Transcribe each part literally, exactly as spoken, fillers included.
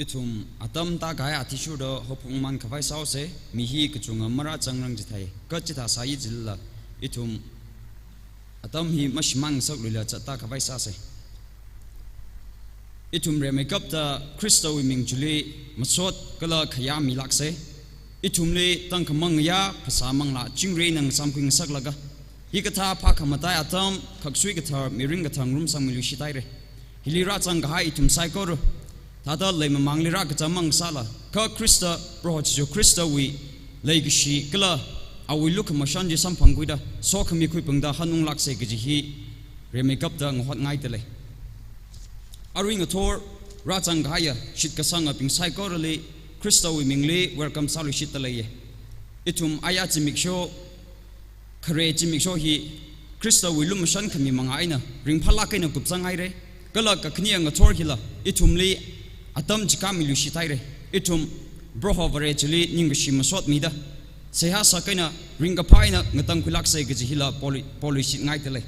Ithum atam tākahai athishurda haophokman khavai sāhaosa, mi hi kachunga marāzangrang chithai, kachithā sāi jilala, ithum atam hi mashimānngasakluila zattākhavai sāsa. Ithum rimeikapta Khristawui ming chili masot kala khayā milāksa. Ithumli tangkhamang ngayā, phasā manglā, chingri eina ngasamkhui ngasaklaga, hikathā phākhamataiya atam, khaksui kathar, mirin kathar ngarumsangmiluishit haira. Hili rāzangkahai ithum saikora, thāda leimamangli rākazā mang sāla, kha Khrista, Proho Jesu Khristawui leikashi kala awui lukhamashan chi samphangkhuida, sokhami khuiphungda hanunglāksa kaji hi rimeikapta ngahotngaidalei. Arui ngathor rāzangkahaiya shitkasangabing saikorali Khristawui mingli welcome sāluishitdaleiya. Ithum aya zimiksho, khare zimiksho hi Khristawui lumashan khami manga eina ringphālāk eina kupsang haira. Kala kakhane ngathor hila ithumli atam chikāmiluishit haira. Ithum Proho Vare chili ningkashi masot mida, seihā sākha eina ringkaphā eina ngatangkhuilāksa kaji hila polu-, poluishitngaidalei.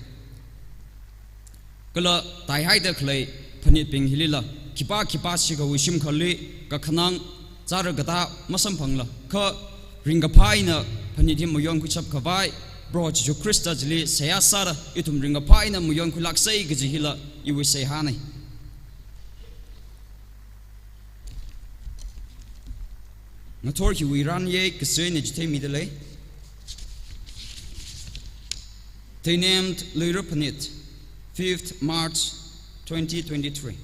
Kala taihaida khalei phanitbing hilila, khipā khipā sikhawui shimkhurli kakhanang, zāra katā masamphangla, kha ringkaphā eina phanit hi mayonkhuishapkhavai Proho Jesu Khrista chili seihā sāda, ithum ringkaphā eina mayonkhuilāksa kaji hila iwui seihāna. Ngathor hiwui ran yei kasui eina chitheimidalei. Teinem Luira Phanit, fifth March twenty twenty-three.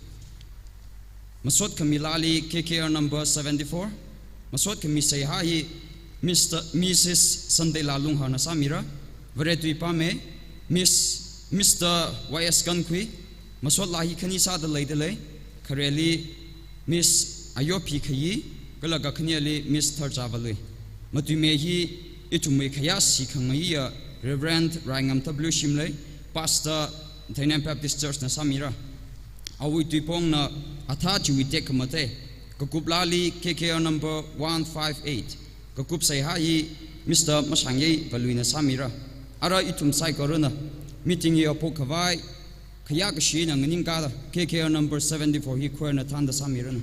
Masot khami laali K K R number seventy-four. Masot khami seihā hi Mister, Missus Sandela Lungharna sāmira. Vare tui pāmei, Miss, Mister Y S Kankhui. Masot laa hi khani sāda leidalei. Khareli Miss Ayopi Khayi, kala kakhaneli Miss Tharchava Lui. Matuimei hi ithumwui khayā sikhangaiya Reverend Raingam W Shimlei, Pastor Teinem Baptist Church na sāmira. Awui tuipongna Athā Chiwui Tekhamatei, kakup laali K K R number one five eight. Kakup seihā hi Mister Mashangyei Valuina sāmira. Ara ithum saikorana meeting hi haophokkhavai khayā kashi eina nganingkāda K K R number seventy-four hi choirna thānda sāmiranu.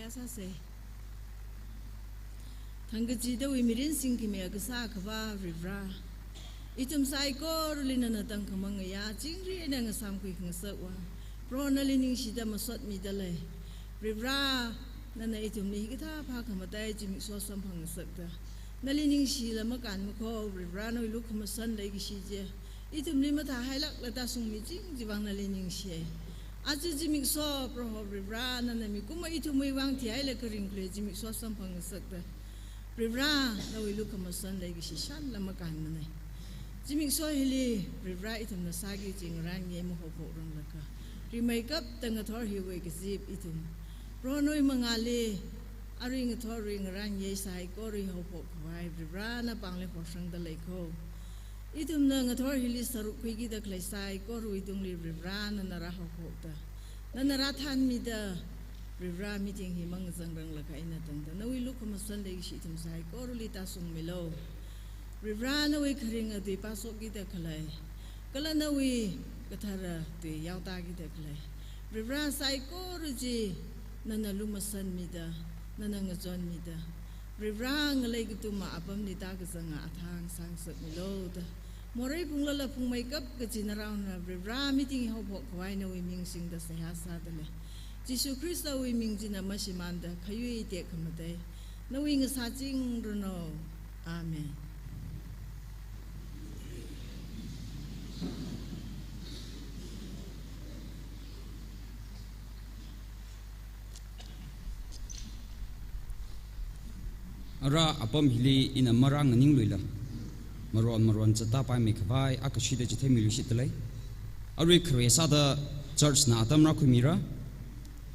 Sāsa. Thangkachidawui mirin singkhami kasā Akhava Varivara, ithum saikorali nana tangkhamang ngayā chingri eina ngasāmkhui khangasakva, Proho nali ningshida masotmida lei. Varivara, nana ithumli hikathā phākhamatei zimiksho samphangngasakta, nali ningshila makānmakho, Varivara nawui lukhamashan leikashi chi ithumli mathāhailākla tāshungmiching chiwui vang nali ningshi. Aja zimiksho Proho Varivara nana mikumo ithumwui vang thihailaga ringkhalui zimiksho samphangngasakta, Varivara nawui lukhamashan leikashi shānla makānmanei. Zimiksho hili Varivara ithumna sāki kaji ngarānngai mahaophokranglakha, rimeikapta ngathor hiwui kazip ithum Proho nawui mangāli arui ngathorwui ngarānngai saikorali haophok khavai Varivara na pāngli horsangrangda leikho. Ithumna ngathor hili sārukkhuikida khalei saikorawui tungli Varivara nana rāhaophokta, nana rāthanmida, Varivara meeting hi mangazangranglakha eina tangda nawui lukhamashan leikashi ithum saikorali tāshungmilu. Varivara nawui kharinga tui pāshokkida khalei, kala nawui kathara tui yaotākida khalei Varivara saikora chi nana lumashanmida, nana ngachonmida, Varivara ngalei katuma apamli tākazanga athang sāngasakmilu da, morei phunglala phungmeikap kaji naraona Varivara meeting haophok khavai nawui ming singda seihā sāda lei. Jishu Khristawui ming china mashimānda khayui tekhamatei nawui ngasāchingranu. Amen. Ara apam hili ina marān nganingluila, maron maron zattāpaimei khavai akashida chitheimiluishitda lei. Arui khare sāda church na atam rākhuimira.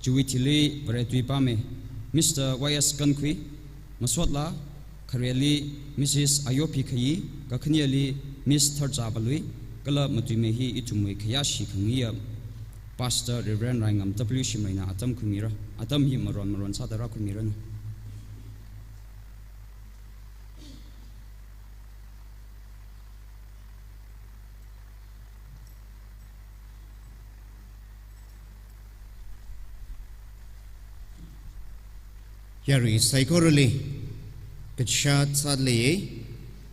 Chiwui thili Vare tui pāmei Mister Y S Kankhui, masotla khareli Missus Ayopi Khayi, kakhaneli Miss Tharcha Valui, kala matuimei hi ithumwui khayāshi khangaiya Pastor Reverend Raingam W Shimreina atam khuimira. Atam hi maron maron sāda rākhuimiranu. Yarui saikorali kachot sāda leiya,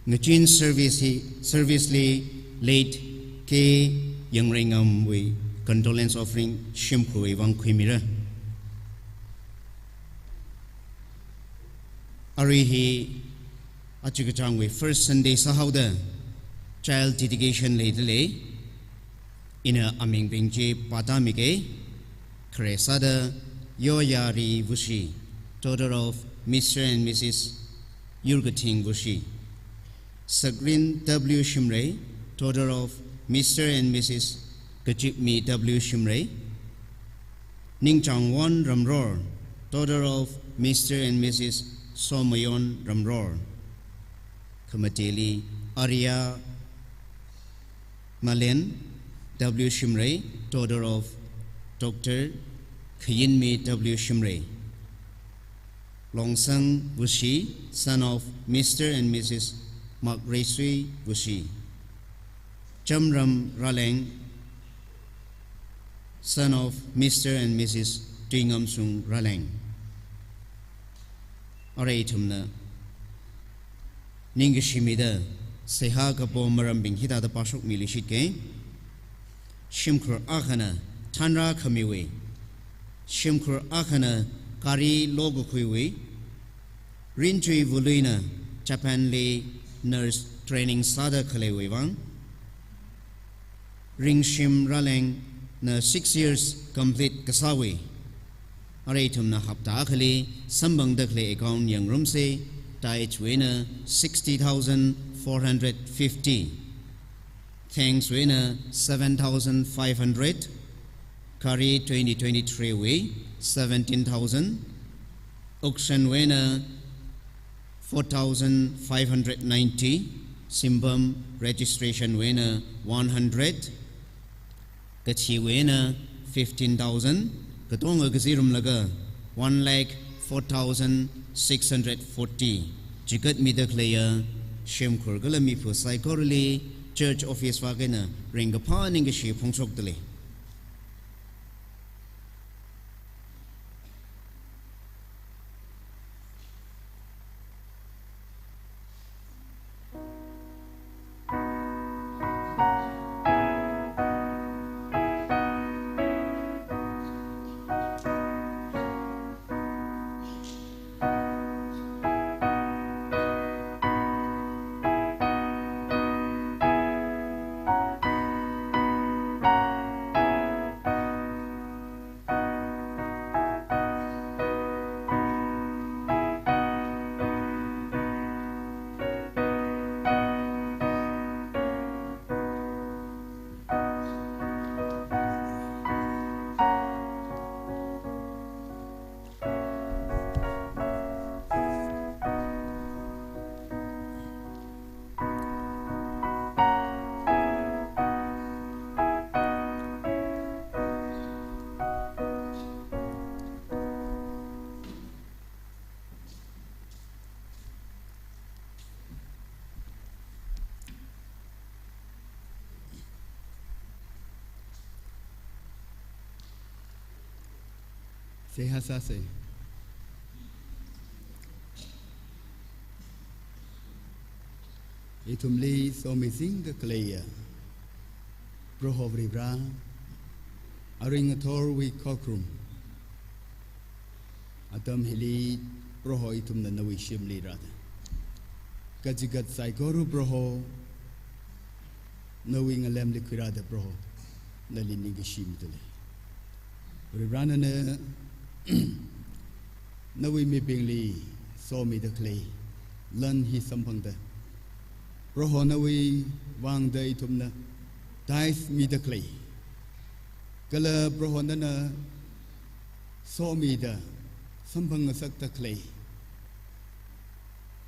ngachin service hi, service li late K Yangreingam wui condolence offering shimkhurwui vang khuimira. Arui hi aja kachāngwui first Sunday sāhaoda child dedication leida lei. Ina amingbing chi pātāmikei. Khare sāda Yoyari Vushi, daughter of Mister and Missus Yurkathing Vushi. Sakrin W Shimrei, daughter of Mister and Missus Kachipmi W Shimrei. Ningchangwon Ramror, daughter of Mister and Missus Somayon Ramror. Khamateli Arya Malen W Shimrei, daughter of Doctor Khayinmi W Shimrei. Longsang Vushi, son of Mister and Missus Makreisui Vushi. Chamram Raleng, son of Mister and Missus Tuingamsung Raleng. Arui ithumna ningkashi mida seihā kapo marambing hithāda pāshokmiluishitkei. Shimkhur akhana thanrā khamiwui, shimkhur akhana gari lokakhuiwui, Rinchuivu Luina Japan li nurse training sāda khaleiwui vang, Ringshim Ralengna six years complete kasāwui, arui ithumna hapta akhali samphangda khalei account yangrumsa. Tithe wui eina sixty thousand four hundred fifty, thanks wui eina seven thousand five hundred, gari twenty twenty-three wui seventeen thousand, auction wui eina four thousand five hundred ninety, simpam registration wui eina one hundred, kathiwui eina fifteen thousand, katonga kazirumlaga one lakh four thousand six hundred forty. Chigatmida khaleiya shimkhur kala miphu saikorali church office vak eina ringkaphā ningkashi phongshokda lei. Seihā sāsa. Ithumli somizingda khaleiya Proho Varivara, aring ngathorwui khokharum, atam hili Proho ithumna nawui shimli rāda, kachigat saikora Proho, nawui ngalemli khuirāda Proho, nali ningkashi mida lei. Varivara nana nawui mibingli somida khalei lan hi samphangda, Proho nawui vangda ithumna tithe mida khalei, kala Proho nana somida samphang ngasakda khalei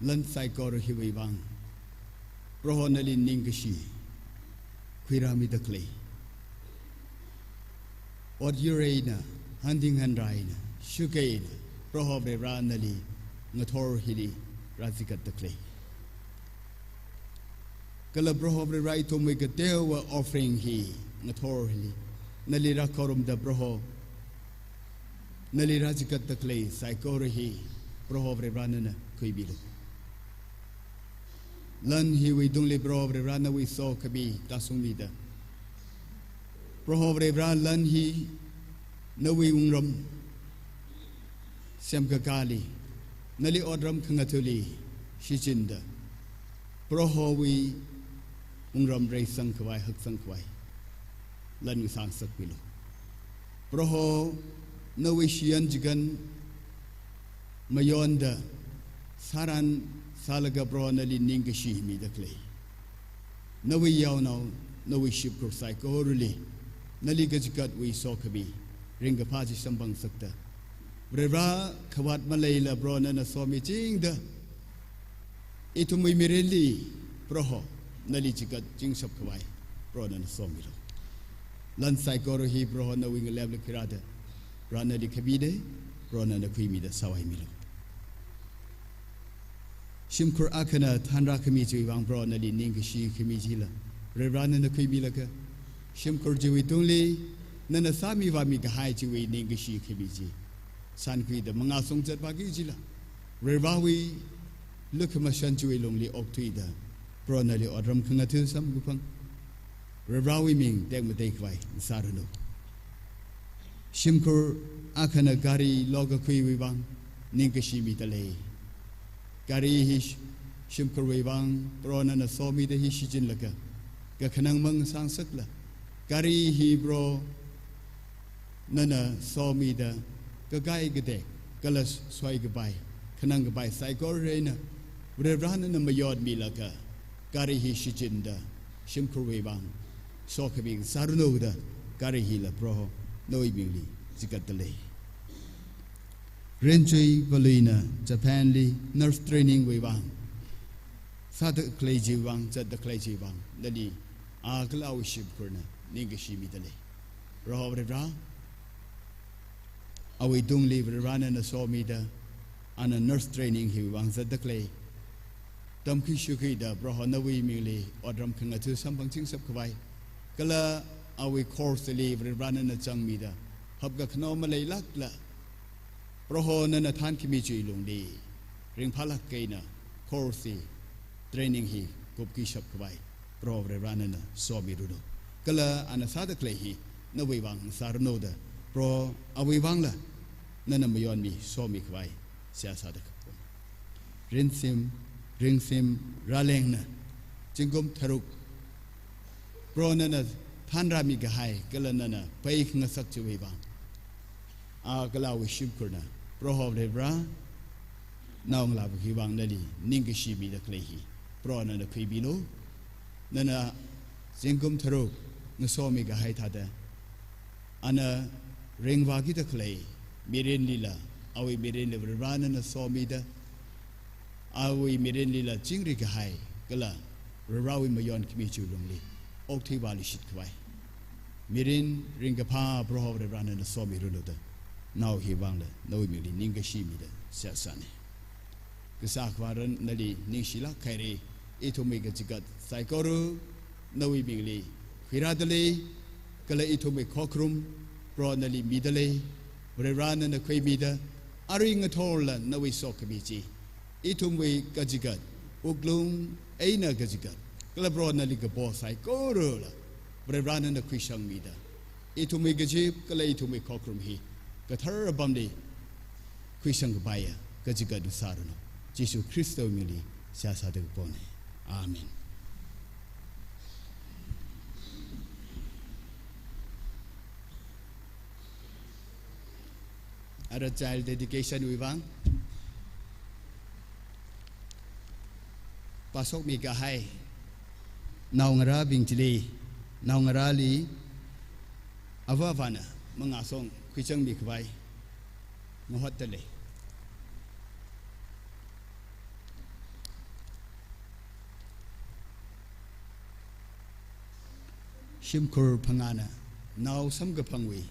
lan saikora hiwui vang Proho nali ningkashi khuirāmida khalei, ot yur eina, hanthing hanra eina, shuk eina, Proho Varivara nali ngathor hili rāchigatda khalei, kala Proho Varivara ithumwui kateowa offering hi ngathor hili nali rākhorumda Proho, nali rāchigatda khalei saikora hi Proho Varivara nana khuimilu. Lan hiwui tungli Proho Varivara nawui sokhami tāshungmida, Proho Varivara lan hi nawui wungram semkakāli, nali otram khangathali shichinda, Prohowui wungram reisang khavai, haksang khavai lan ngasāngasakmilu. Proho nawui shiyan chigan mayonda sāran sālaga Proho nali ningkashi mida khalei, nawui yaonao, nawui shimkhur saikorali nali kachigatwui sokhami ringkaphā chi samphang ngasakda, Varivara khavāt maleila Proho nana somichingda, ithumwui mirinli Proho nali chigatchingshap khavai Proho nana somilu. Lan saikora hi Proho nawui ngalemli khuirāda, Proho nali khamina, Proho nana khuimida sāvaimilu. Shimkhur akhana thanrākhami chiwui vang Proho nali ningkashi khami chila, Varivara nana khuimilaga, shimkhur chiwui tungli nana sāmivāmi kahai chiwui ningkashi khami chi shānkhuida mangā songchat vāki chila, Varivarawui lukhamashan chiwui lungli okthuida, Proho nali otram khangatha samkaphang, Varivarawui ming tekmatei khavai sāranu. Shimkhur akhana gari lokakhuiwui vang ningkashi mida lei. Gari hi sh-, shimkhurwui vang Proho nana somida hi shichinlaga, kakhanang mang sāngasakla, gari hi Proho nana somida kakai katek, kala soikapai, khanang kapai saikora eina Varivara nana mayonmilaga, gari hi shichinda, shimkhurwui vang sokhami sāranu da, gari hila Proho nawui mingli chigatda lei. Renchui valuina Japan li nurse training wui vang sāda khalei chiwui vang, zatda khalei chiwui vang, nali a kala awui shimkhurna ningkashi mida lei. Proho Varivara, awui tungli Varivara nana somida, ana nurse training hiwui vang zatda khalei, tamkhui shukhuida Proho nawui mingli otram khangatha samphangchingshap khavai, kala awui course li Varivara nana changmida, hapkakhano maleilākla, Proho nana thankhami chiwui lungli ringphālāk eina course hi, training hi kupkhuishap khavai Proho Varivara nana somiranu. Kala ana sāda khalei hi nawui vang sāranu da, Proho awui vangla nana mayonmi somi khavai seihā sāda kapung. Rinshim, ringshim rālengna, zingkum tharuk Proho nana thanrāmi kahai, kala nana pai khangasak chiwui vang, a kala awui shimkhurna Proho Varivara, naongalāva hiwui vang nali ningkashi mida khalei hi Proho nana khuimilu. Nana zingkum tharuk ngasomi kahai thāda, ana ringvākida khalei mirinlila, awui mirinli Varivara nana somida, awui mirinlila chingri kahai, kala Varivarawui mayonkhami chiwui lungli okthui vāluishit khavai mirin ringkaphā Proho Varivara nana somiranu da, nao hiwui vangla nawui mingli ningkashi mida seihā sāna. Kasā Akhava Varena nali ningshilāk haira, ithumwui kachigat saikora nawui mingli khuirāda lei, kala ithumwui khokharum Proho nali mida lei. Varivara nana khuimida, arui ngathorla nawui sokhami chi, ithumwui kachigat, wuklung eina kachigat, kala Proho nali kapo saikorala Varivara nana khuishangmida, ithumwui kazip kala ithumwui khokharum hi kathar apamli khuishang kapaiya kachigat sāranu. Jishu Khristawui mingli seihā sāda kapona. Amen. Ara child dedication wui vang pāshokmi kahai naongarābing chili, naongarāli ava avāna mangāshong khuichangmi khavai mahotta lei. Shimkhur phangāna nao samkaphangwui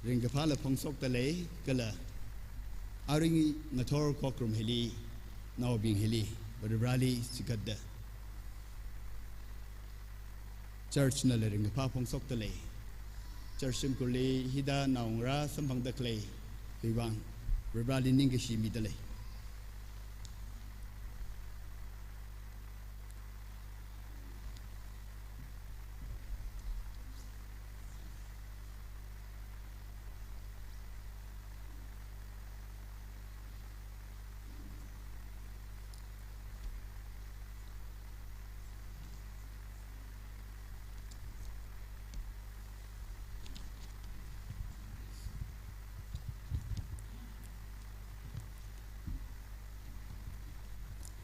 ringkaphāla phongshokta lei, kala arui ngathor khokharum hili, naobing hili, Varivarali chigatda church nala ringkaphā phongshokta lei. Church shimkhurli hithāda naongarā samphangda khalei hiwui vang Varivarali ningkashi mida lei.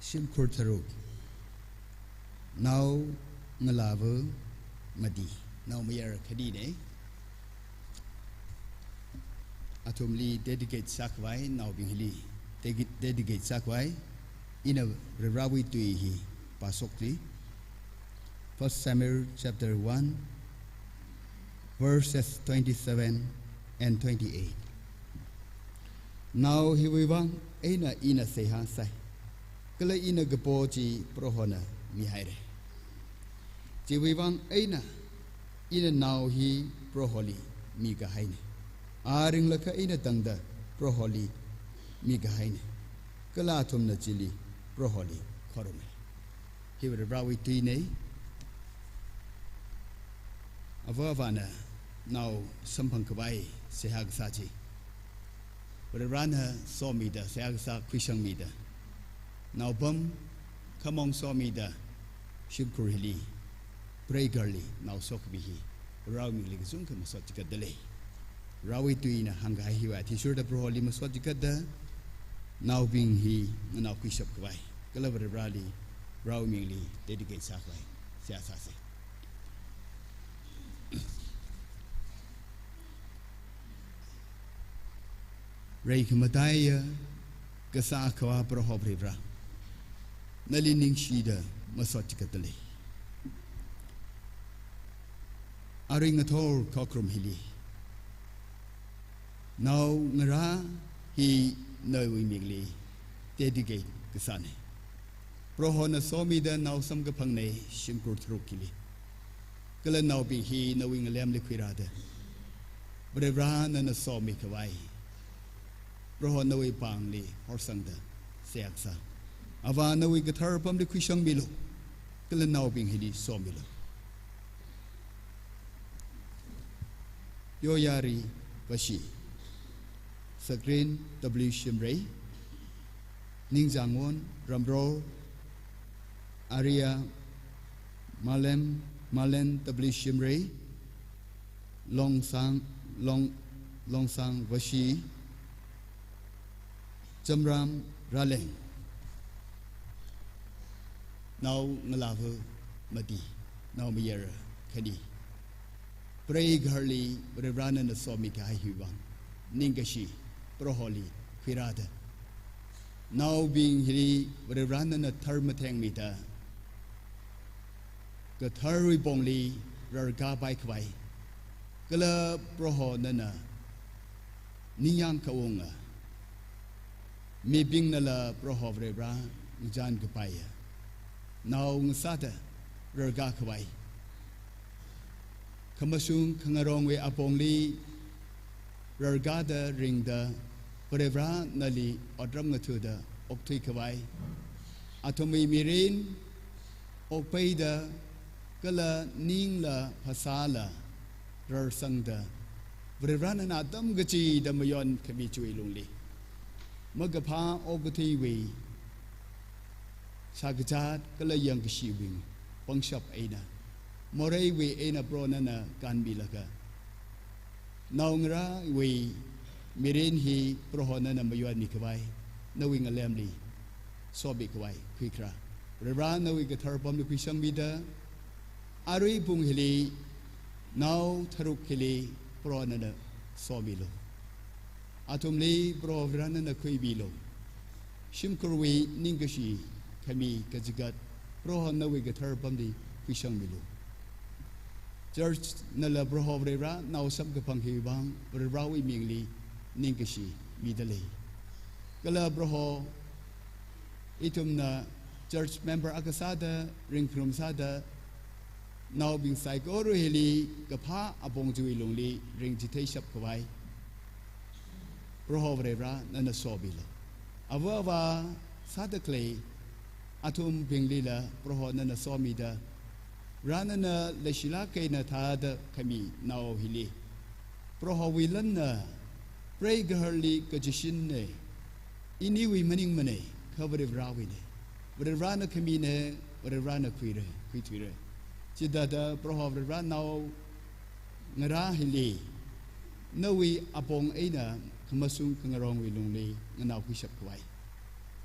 Shimkhur tharuk. Naongalāva mati, naomayara khanina. Athumli dedicate sākhavai, naobing hili dedi-, dedicate sākhavai, ina Varivarawui tui hi pāshokli. First Samuel chapter one, verses twenty-seven and twenty-eight. Nao hiwui vang eina ina seihā sāi, kala ina kapo chi Prohona mihaira. Chiwui vang eina ina nao hi Proholi mikahaina. A ringlakha eina tangda Proholi mikahaina. Kala athumna chili Proholi khoruma. Hi Varivarawui tuina. Ava avāna nao samphang khavai seihā kasā chi, Varivarana somida, seihā kasā khuishangmida, naopam khamong somida, shimkhur hili, preigarli nao sokhami hi Varivarawui mingli kachungkha masot chigatda lei. Varivarawui tuina hāngkahai hiwui athishurda Proholi masot chigatda, naobing hi nganao khuishap khavai, kala Varivarali, Varivarawui mingli dedicate sākhavai seihā sāsa. Reikhamataiya kasā Akhava Proho Varivara, nali ningshida masot chigatda lei. Arui ngathor khokharum hili naongarā hi nawui mingli dedicate kasāna. Prohona somida nao samkaphangna shimkhur tharuk hili. Kala naobing hi nawui ngalemli khuirāda, Varivara nana somi khavai, Proho nawui pāngli horsangda seihā kasā Avā nawui kathar apamli khuishangmilu, kala naobing hili somilu. Yoyari Vashi, Sakrin W Shimray, Ningzangwon Ramror, Aria Malem, Malen W Shimray, Longsang, Long, Longsang Vashi, Chamram Raleng. Naongalāva mati, naomayara khani. Preigaharli Varivarana somi kahai hiwuivang, ningkashi Proholi khuirāda, naobing hili Varivarana tharmathengmida, katharwui pongli rarkāpai khavai, kala Proho nana ningyāng kaunga, mibingnala Proho Varivara ngachān kapaiya nao ngasāda rarkā khavai, khamashung khangarongwui apongli rarkāda ringda, Varivarā nali otram ngathuda okthui khavai, athumwui mirin okpeida kala ningla phasāla rarsangda, Varivarā nana atam kachida mayonkhami chiwui lungli, makaphā okathuiwui shakazāt kala yangkashiwui pangshap eina, moreiwui eina Proho nana kanmilaga, naongarāwui mirin hi Proho nana mayonmi khavai, nawui ngalemli somi khavai khuikharā. Varivarā nawui kathar apamli khuisangmida, arui pung hili, nao tharuk hili Proho nana somilu. Athumli Proho Varivarā nana khuimilu. Shimkhurwui ningkashi khami kachigat Proho nawui kathar apamli khuisangmilu. Church nala Proho Varivarā nao samkaphang hiwui vang Varivarāwui mingli ningkashi midalei. Kala Proho, ithumna church member akha sāda, ringkharum sāda, naobing saikora hili kaphā apong chiwui lungli ringchitheishap khavai Proho Varivarā nana somilu. Ava avā sāda khalei athumbinglila Proho nana somida, Varivarā nana leishilāk eina thāda khami nao hili, Prohowui lanna, preigaharli kachishinna, iniwui maningmana, kha Varivarāwuina. Varivarāna khamina, Varivarāna khuira, khuithuira. Chithāda Proho Varivarā naongarā hili, nawui apong eina khamashung khangarongwui lungli nganaokhuishap khavai,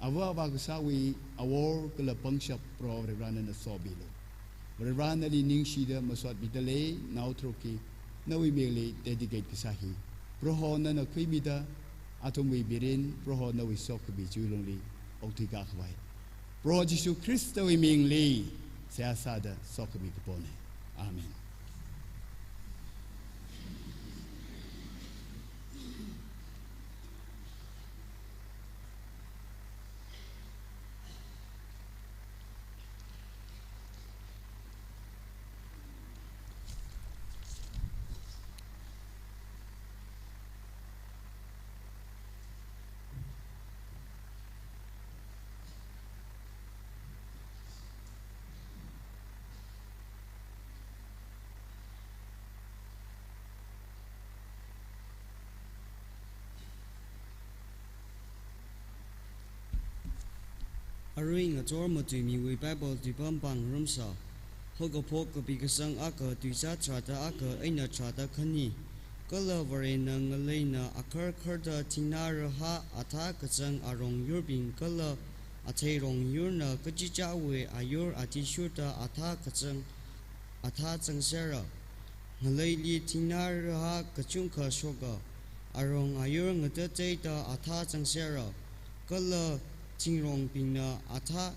ava avā kasāwui awor kala pangshap Proho Varivarā nana somilu. Varivarā nali ningshida masot midalei nao tharuk hi nawui mingli dedicate kasā hi, Proho nana khuimida, athumwui mirin Proho nawui sokhami chiwui lungli okthuikā khavai, Proho Jishu Khristawui mingli seihā sāda sokhami kapona. Amen. Arui ngachor matuimiwui Bible tuipam pāngarumsa. Haokaphok kapi kasang akha, tuizā tharāda akha eina tharāda khani. Kala Varena ngaleina akharkharda thingnā rahā athā kazang arongyurbing kala atheirong yurna kachichāwui ayur athishurda athā kazang, athā zangsera. Ngaleili thingnā rahā kachungkha shoka, arong ayur ngatateida athā zangsera, kala thingrongbingna athā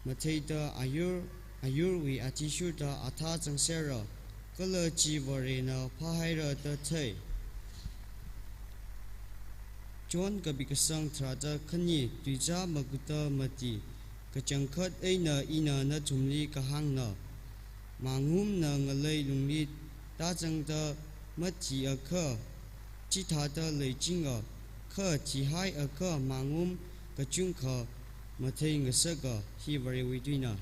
matheida ayur, ayurwui athishurda athā zangsera, kala chi Varena phāhaira da thei. John kapi kasang tharāda khani, tuizā makuta mati, kachangkhat eina ina nathumli kahāngna, mangumna ngalei lungli tāzangda mathiakha, chithāda leichinga, kha thiakha mangum kachungkha matheingasaka. Hi Varewui tuina.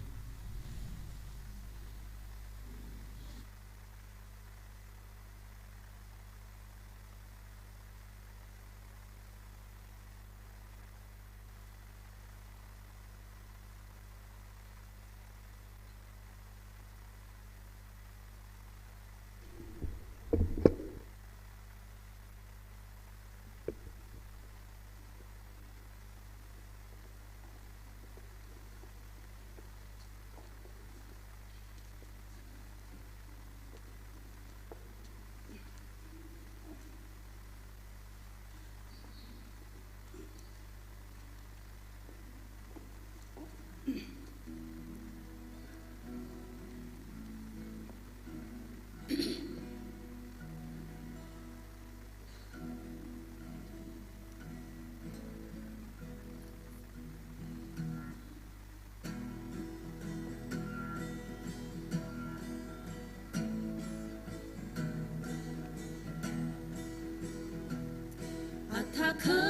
Thākha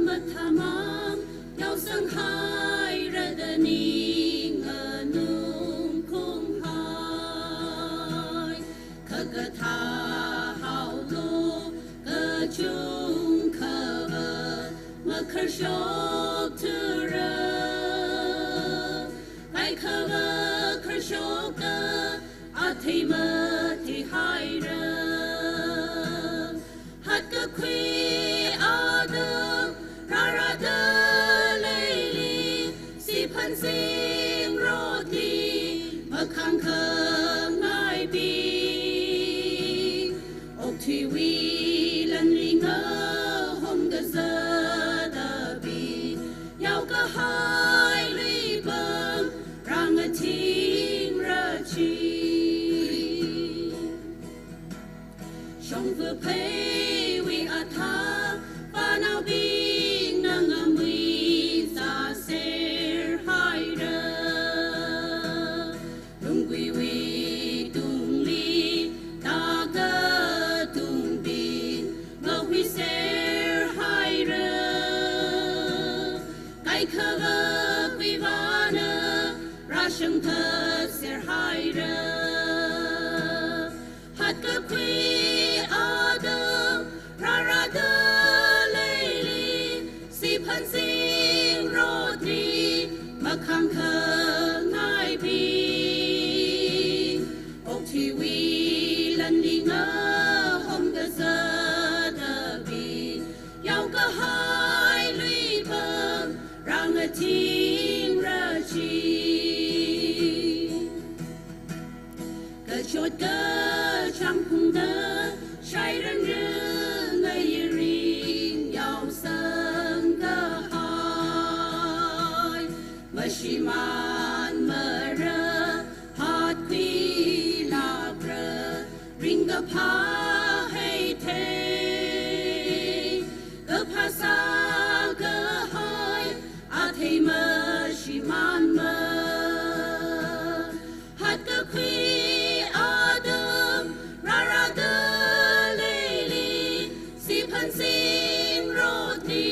mathāmang yaosanghaira da ning nganungkhaunghai. Kha kathā haolu kachungkhava makharshok thura. Kaikhava kharshokta athei matheihaira. Hatkakhui atam rārada leili, siphan zingrotli makhangkhangaibing, okthuiwui lanli ngahomkazata bing, yaokahai luipam rāngatingra chi. Shongfa pheiwui athā pānaobingna ngamui zāserhaira. Lungguiwui tungli tākatungbing mahuiserhaira. Kaikhava khuivāna rāshangthatserhaira. Hatkakhui atam rārada leili, siphan zingrotli makhangkhangaibing, okthuiwui lanli ngahomkazata bing, yaokahai luipam rāngatingra chi. Kachot kachāng phungda shairanranga yaring yaosangkahai, mashimānmara hatkhuilākra ringkaphā heithei. Kaphā sākahai athei mashimānma. Hatkakhui atam rārada leili, siphan zingrotli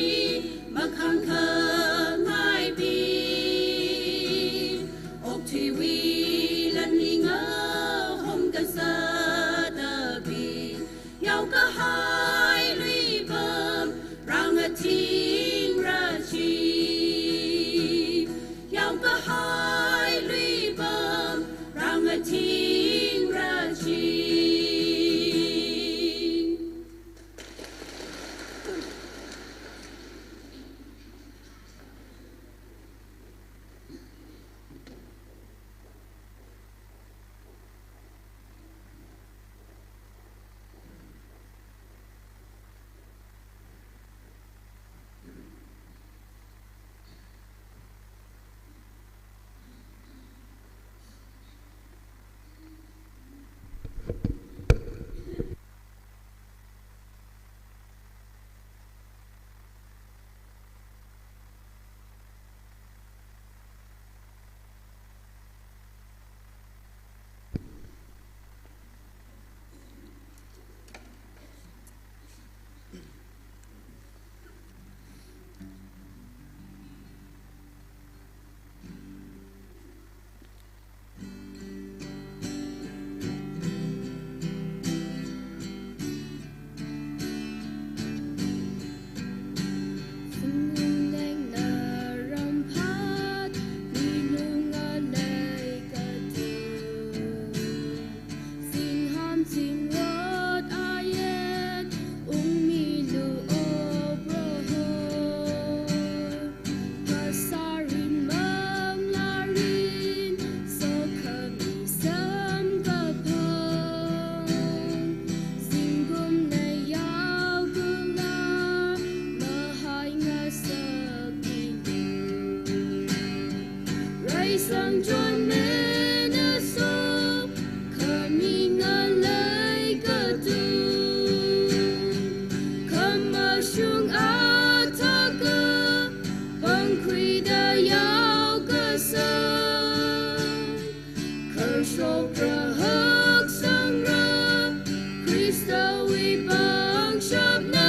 makhangkhangaibing, okthuiwui lanli ngahomkazata bing, yaokahai luipam rāngatingra chi. Yaokahai luipam rāngatingra chi. Singleng naram phat, milung ngalei katu. Singham singrot ayet, ungmilu O Proho. Phasārin manglārin, sokhami samkaphang. Zingkum nayao kula, mahai ngasak ilu. Raisang chonmena sok, khami ngalei katu. Khamashung athākha, pangkhuida yaokasang. Kharshokra haksangra, Khristawui pangshapna.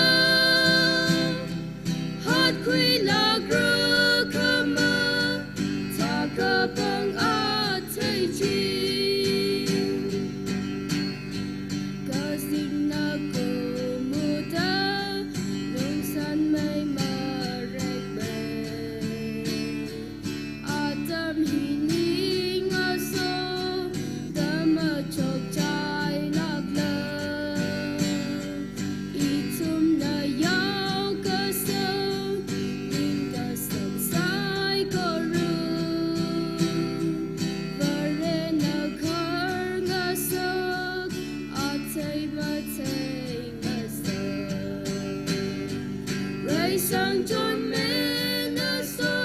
Sangchonmei naso,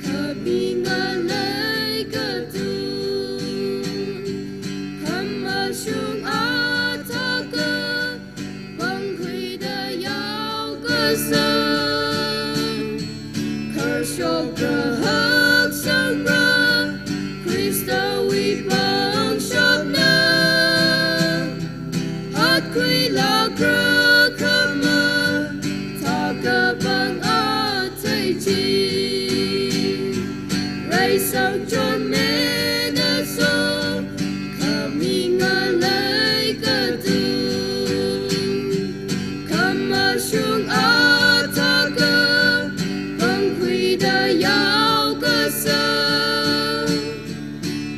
khami ngalei katung, khamashung athākha, pangkhuida yaokasang, kharshok rahaksangra, Khristawui pangshapna, hatkhuilākra khama, thākapang athei chi. Rai sangchonmei naso, khami ngalei katung, khamashung athākha, pangkhuida yaokasang,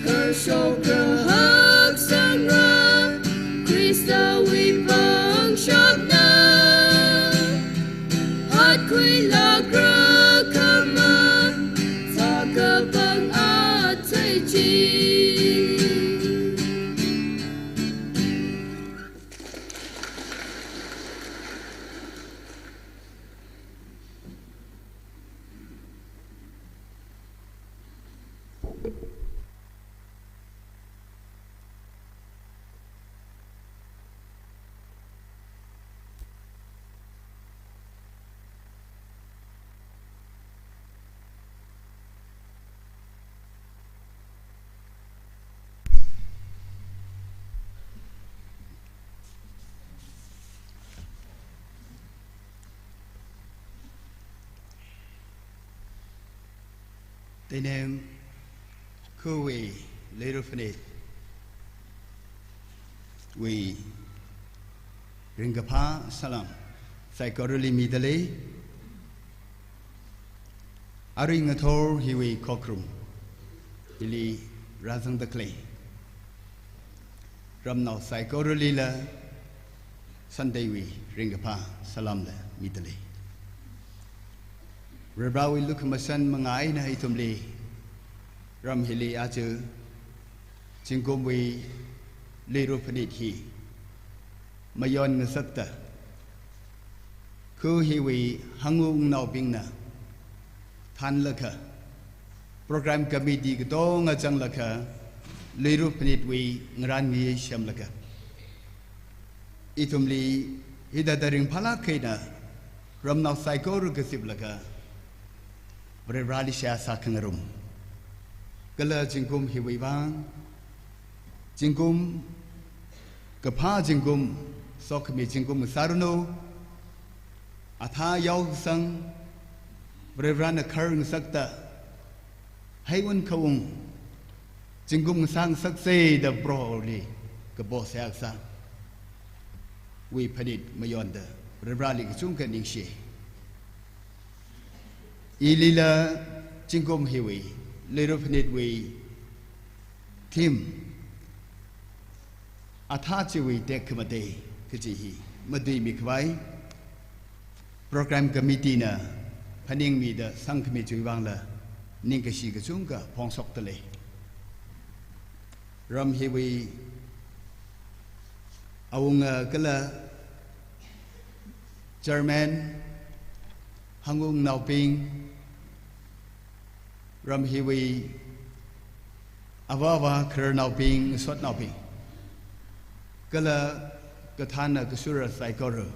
kharshok rahaksangra, Khristawui pangshapna, hatkhuilākra khama, thākapang athei chi. Teinem khawui Leiruphanitwui ringkaphā salam saikorali midalei. Arui ngathor hiwui khokharum hili rāzangda khalei ramnao saikoralila Sunday wui ringkaphā salamla midalei. Varivarāwui lukhamashan manga eina ithumli ram hili aja zingkumwui Leiruphanit hi mayon ngasakta, kha hiwui hangu wungnaobingna thānlaga, program committee katonga zanglaga, Leiruphanitwui ngarān ngi semlaga, ithumli hithāda ringphālāk eina ramnao saikora kaziplaga, Varivarāli seihā sākhangarum. Kala zingkum hiwui vang, zingkum, kaphā zingkum, sokhami zingkum sāranu, athā yaokasang, Varivarāna khar ngasakta, heiwun khawung zingkum ngasā ngasaksa da Proholi kapo seihā kasāwui phanit mayonda Varivarāli kachungkha ningshi. Ilila zingkum hiwui Leiruphanitwui theme, athā chiwui tekhamatei kaji hi matuimi khavai, program committee na phaningmida sangkhami chiwui vangla ningkashi kachungkha phongshokdalei. Ram hiwui awunga kala chairman, hangu wungnaobing, ram hiwui avāva khararnaobing, ngasotnaobing, kala kathāna kashura saikora,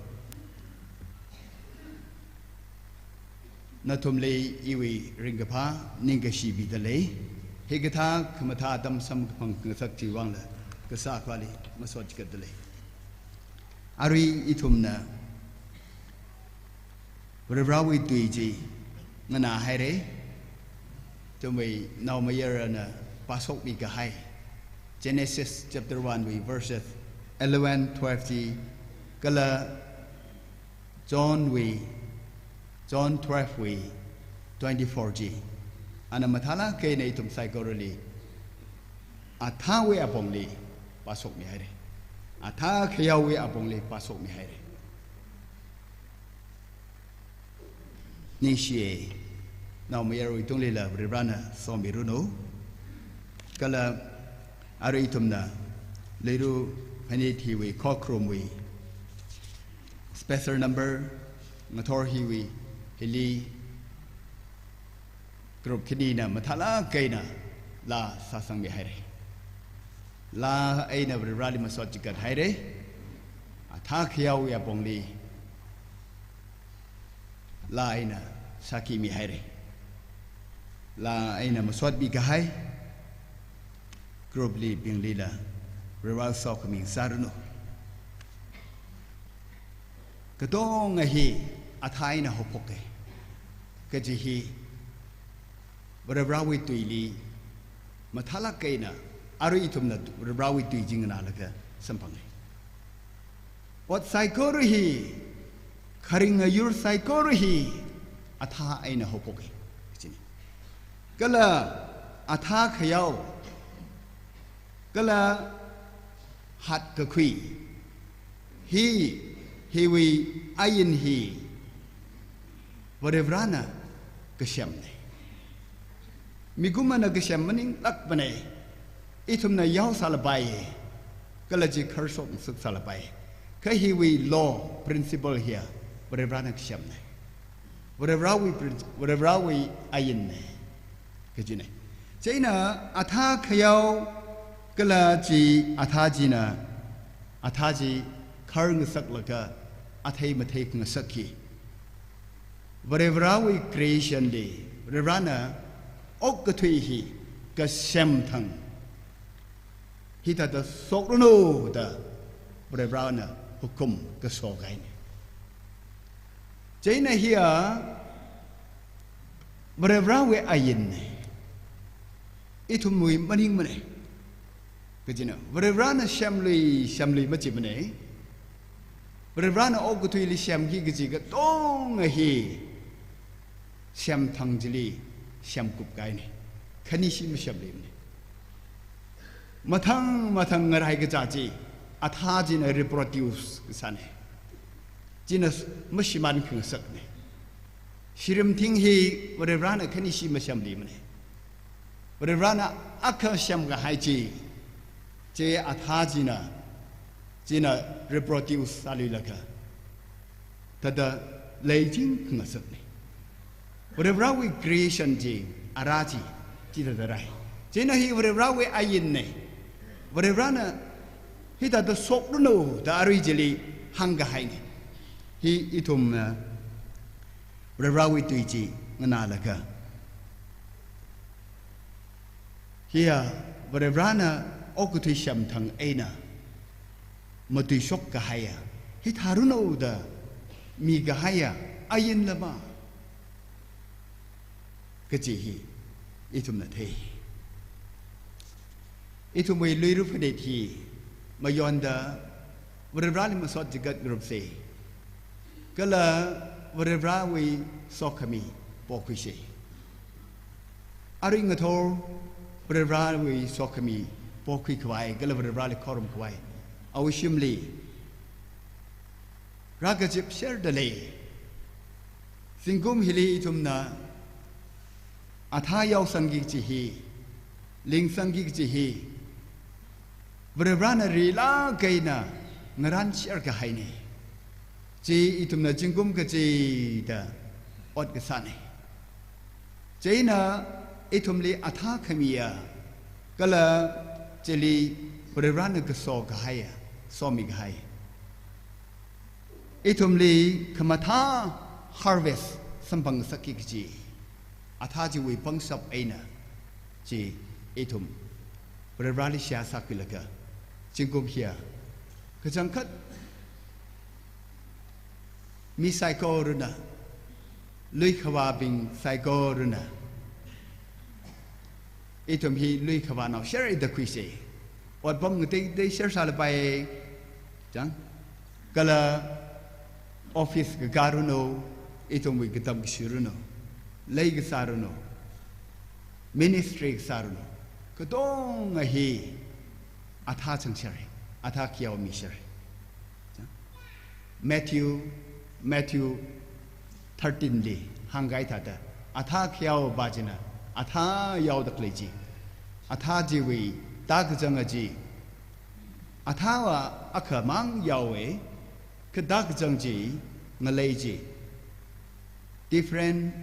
nathumli iwui ringkaphā ningkashi midalei. Hikathā khamathā atam samkaphang ngasak chiwui vangla kasā Akhali masot chigatdalei. Arui ithumna Varivarāwui tui chi nganāhaira. Ithumwui naomayarana pāshokmi kahai Genesis chapter one wui verses eleven, twelve chi, kala John wui, John twelve wui twenty-four chi, ana mathālāk eina ithum saikorali athāwui apongli pāshokmihaira. Athā khayaowui apongli pāshokmihaira. Ningshiya, naomayarawui tunglila Varivarāna somiranu. Kala arui ithumna Leiruphanit hiwui khokharumwui special number, ngathor hiwui Hili group khanina mathālāk eina laa sāsangmihaira. Laa eina Varivarali masot chigat haira. Athā khayaowui apongli laa eina sākhimihaira. Laa eina masotmi kahai group li binglila Varivara sokhami sāranu. Katonga hi athā eina haophoka kaji hi Varivarawui tuili mathālāk eina arui ithumna Varivarawui tui chi nganālaga samphanga. Ot saikora hi, kharing ayur saikora hi athā eina haophoka kajina. Kala athā khayao, kala hatkakhui hi, hiwui ain hi Varivarana kasemna. Mikumona kasem maninglākmana. Ithumna yaosālapai, kala chi kharshok ngasaksālapai. Kha hiwui law, principle hiya Varivarana kasemna. Varivarawui prin-, Varivarawui ainna kajina. Chieina athā khayao kala chi athā china, athā chi khar ngasaklaga athei mathei khangasak hi Varivarawui creation li Varivarana okathui hi kasemthang hithāda shokranu da Varivarana hukum kaso kahaina. Chieina hiya Varivarawui ainna. Ithumwui maningmana. Kajina, Varivarana semlui, semlui machimana. Varivarana okathuili semki kaji katonga hi semthang chili semkup kahaina. Khanishi masemluimana. Mathang mathang ngarai kachā chi, athā china reproduce kasāna. China s-, mashimān khangasakna. Shirimthing hi Varivarana khanishi masemluimana. Varivarana akha semkahai chi, chi athā china, china reproduce sāluilaga thāda leiching khangasakna. Varivarawui creation chi, ara chi, chithāda rai. Chieina hi Varivarawui ainna. Varivarana hithāda shokranu da arui chili hāngkahaina. Hi ithumna Varivarawui tui chi nganālaga, hiya Varivarana okathui semthang eina matuishok kahaiya, hithāranu da mikahaiya ain lama kaji hi ithumna thei. Ithumwui luira phanit hi mayonda Varivarali masot chigat ngarumsa. Kala Varivarawui sokhami pokhuisa. Arui ngathor Varivarawui sokhami pokhui khavai, kala Varivarali khorumkhavai awui shimli rākazipserda lei. Zingkum hili ithumna athā yaosangki kaji hi, lingsangki kaji hi, Varivarana rilāk eina ngarānser kahaina. Chi ithumna zingkum kachida ot kasāna. Chieina ithumli athā khamiya, kala chili Varivarana kaso kahaiya, somi kahai. Ithumli khamathā harvest samphangsakki kaji, athā chiwui pangshap eina chi ithum Varivarali seihā sākhuilaga, zingkum hiya kachangkhat mi saikorana, lui khavābing saikorana, ithum hi lui khavānao sherida khuisa. Otpam ngateitei sher sālapai, chang. Kala office kakā ranu, ithumwui katam kashi ranu, lei kasā ranu, ministry kasā ranu, katonga hi athā changser, athā khayao miser. Matthew, Matthew thirteen li hāngkahai thāda, athā khayao pā china athā yaoda khalei chi, athā chiwui tākazang chi, athāva akhamang yaowa, kha tākazang chi, ngalei chi, Different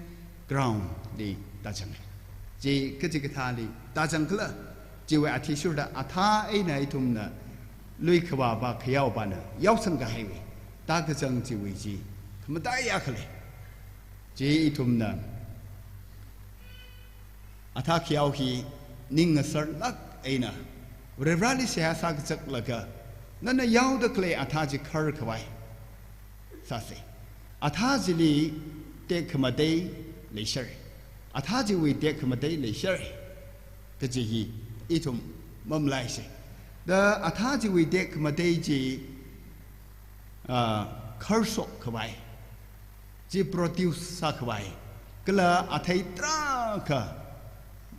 ground li tāzang. Chi kachikathāli tāzang khala, chiwui athishurda athā eina ithumna luikhavāva khayaopana yaosang kahaiwui tākazang chiwui chi khamataiya khalei. Chi ithumna athā khayao hi ning ngasarlāk eina Varivarali seihā sākazaklaga, nana yaoda khalei athā chi kharkhavai sāsa. Athā chili tekhamatei leishara. Athā chiwui tekhamatei leishara kaji hi ithum mamalaisa. Da athā chiwui tekhamatei chi, ah, kharshok khavai, chi produce sākhavai, kala athei tarākha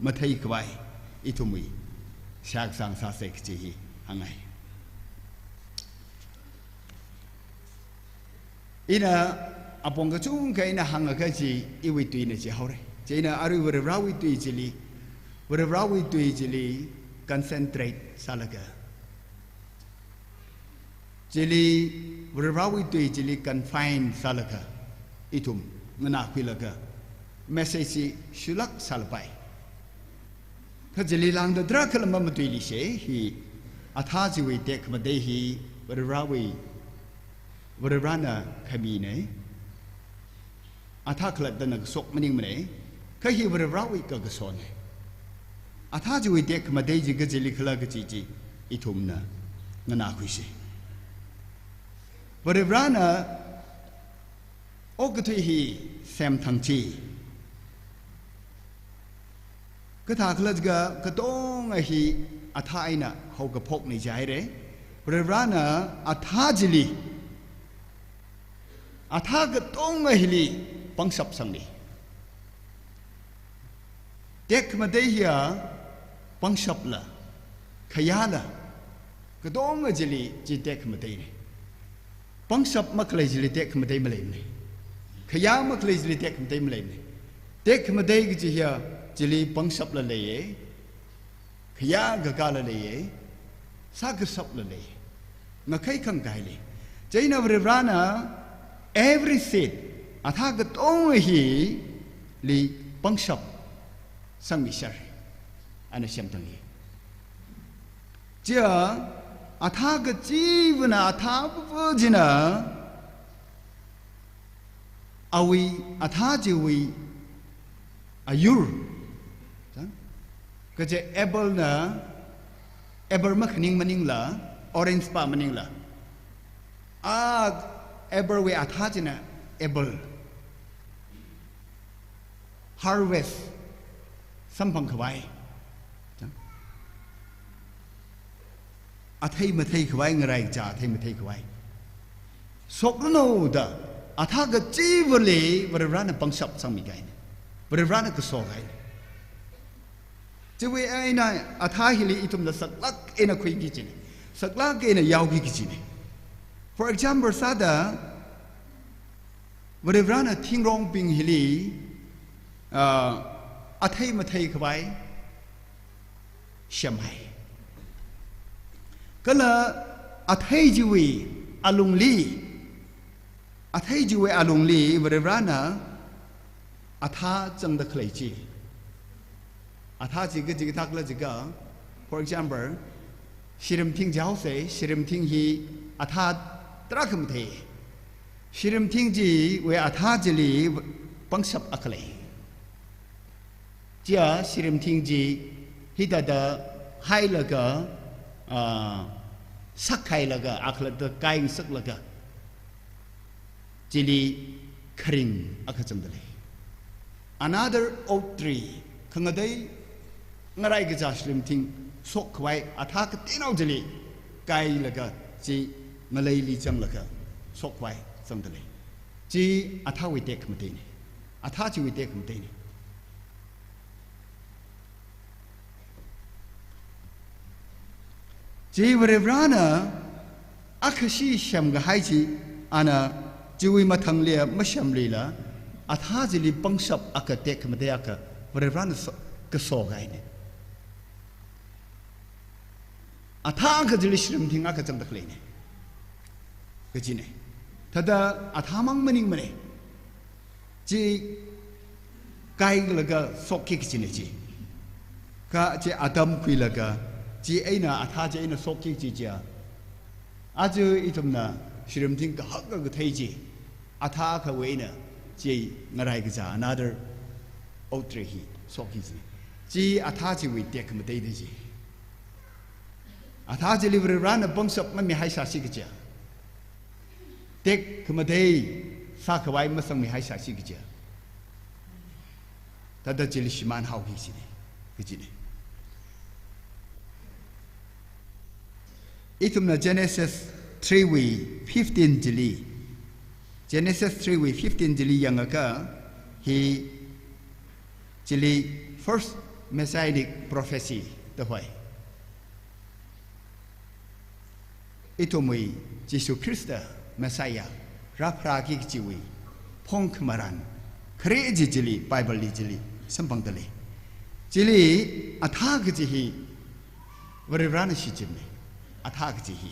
matheikhavai ithumwui seihā kasang sāsa kaji hi hāngngai. Ina apong kachungkha ina hāngakha chi iwui tuina chi haora. Chieina arui Varivarawui tui chili, Varivarawui tui chili concentrate sālaga, chili Varivarawui tui chili confine sālaga, ithum nganākhuilaga message chi shulāk sālapai. Kha chili lāngda tarākhala mamatuilisa, hi athā chiwui tekhamatei hi Varivarawui, Varivarana khamina. Athā khalattana kashok maningmana, kha hi Varivarawui kakasona. Athā chiwui tekhamatei chi kachili khala kaji chi ithumna nganākhuisa. Varivarana okathui hi semthang chi kathā khala jiakha katonga hi athā eina haokaphokna jihaira. Varivarana athā chili, athā katonga hili pangshap sangna. Tekhamatei hiya pangshapla, khayāla, katonga chili chi tekhamateina. Pangshap makhalei chili tekhamatei maleimana. Khayā makhalei chili tekhamatei maleimana. Tekhamatei kaji hiya chili pangshapla leiya, khayā kakāla leiya, sākashapla leiya, ngakhai khangkaila. Chieina Varivarana every seed, athā katonga hili pangshap sangmishara, ana semthang hi. Chiya athā kachivana, athā papa china, awui, athā chiwui ayur, kaje apple na, apple makhaning maningla, orange pa maningla, a apple wui athā china apple harvest samphang khavai, athei mathei khavai, ngaraichā athei mathei khavai shokranu da, athā kachivali Varivarana pangshap sangmikahaina, Varivarana kasokahaina. Chiwui eina athā hili ithumna saklāk eina khuiki kajina, saklāk eina yaoki kajina. For example sāda, Varivarana thingrongbing hili, ah, athei mathei khavai semhai. Kala athei chiwui alungli, athei chiwui alungli Varivarana athā zangda khalei chi. Athā chi kachikathā khala jiakha, for example, shirimthing jaose, shirimthing hi athā tarākha mathei. Shirimthing chiwui athā chili pangshap akha lei. Chiya shirimthing chi hithāda hailaga, ah, sakhailaga, akhalatta kaingasaklaga, chili kharing akha zangda lei. Another oak tree, khangatei ngaraikacha shirimthing shokkhavai athā kateinao chili kailaga, chi ngaleili zanglaga shokkhavai zangda lei. Chi athāwui tekhamateina. Athā chiwui tekhamateina. Chi Varivarana akhashi semkahai chi, ana chiwui mathangli masemluila, athā chili pangshap akha tekhamatei akha Varivarana so-, kasokahaina. Athā akha chili shirimthing akha zangda khaleina kajina. Thāda athāmang maningmana. Chi kaiklaga shokki kachina chi. Kha chi atam khuilaga, chi eina athā chi eina shokki kachi chiya. Aja ithumna shirimting kahak kathei chi, athā akhawui eina chi ngarai kaja, another oak tree hi shokki chi. Chi athā chiwui tekhamatei da chi. Athā chili Varivarana pangshap mamihaisāsi kaja. Tekhamatei sākhavai masangmihaisāsi kaja. Thāda chili shimānhaoki kachina, kachina. Ithumna Genesis three wui fifteen chili, Genesis three wui fifteen chili yangakha, hi chili first messianic prophecy da hoi. Ithumwui Jesu Khrista Messiah rāpharāki kachiwui phongkhamaran khare chi chili, Bible li chili samphangda lei. Chili athā kachi hi Varivarana shichinna, athā kachi hi.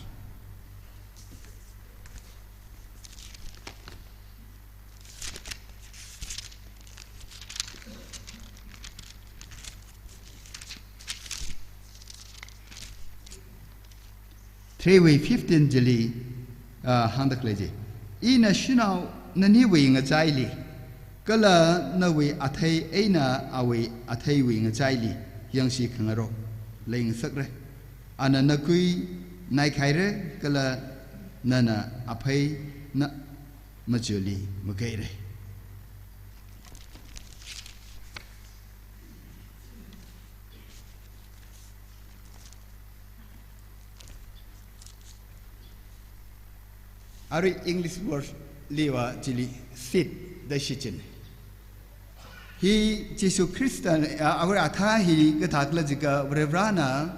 Three wui fifteen chili, ah, hāngda khalei chi. Ina shanao naniwui ngachaili, kala nawui athei eina awui atheiwui ngachaili yangshi khangarok leingasakra. Ana nakui naikhaira, kala nana apheina machuli makeira. Arui English word liva chili seed da shichin. Hi Jesu Khrista, a, awui athā hi kathākhala jiakha Varivarana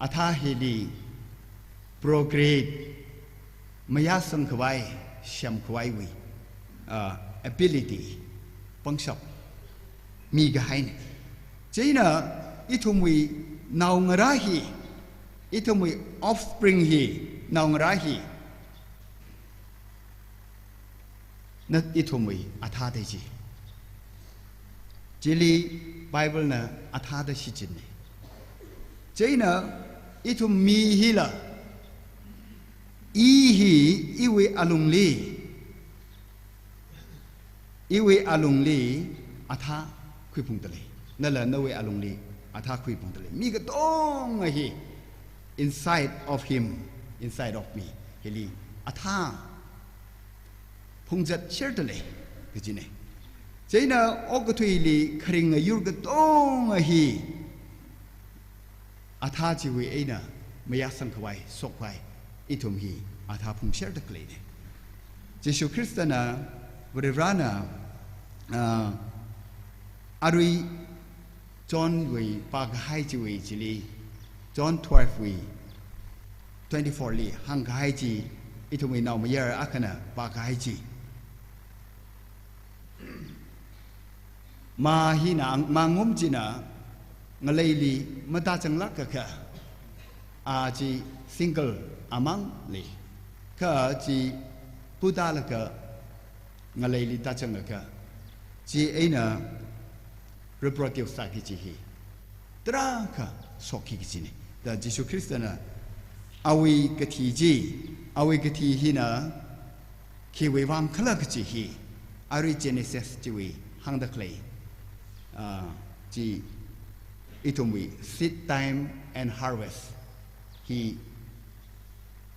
athā hili procreate, mayāsang khavai, semkhavaiwui, ah, ability, pangshap mikahaina. Chieina ithumwui naongarā hi, ithumwui offspring hi, naongarā hi, na ithumwui athā da chi. Chili Bible na athā da shichinna. Chieina ithum mi hila, i hi iwui alungli, iwui alungli athā khuiphungda lei. Nala nawui alungli athā khuiphungda lei. Mi katonga hi inside of him, inside of me, hili athā phungzatserda lei kachina. Chieina okathuili kharing ayur katonga hi athā chiwui eina mayāsang khavai, shokkhavai, ithum hi athā phungserda khaleina. Jesu Khristana, Varivarana, ah, arui John wui pākahai chiwui chili, John twelve wui twenty-four li hāngkahai chi, ithumwui naomayara akhana pākahai chi. Ma hina, ma ngum china ngaleili matāzanglākakha, a chi single amang lei. Kha chi putālaga ngaleili tāzangakha, chi eina reproduce sāki kachi hi tarākha shokki kachina. Da Jesu Khristana awui kathi chi, awui kathi hina khiwui vang khala kachi hi, arui Genesis chiwui hāngda khalei, ah, chi ithumwui seed time and harvest hi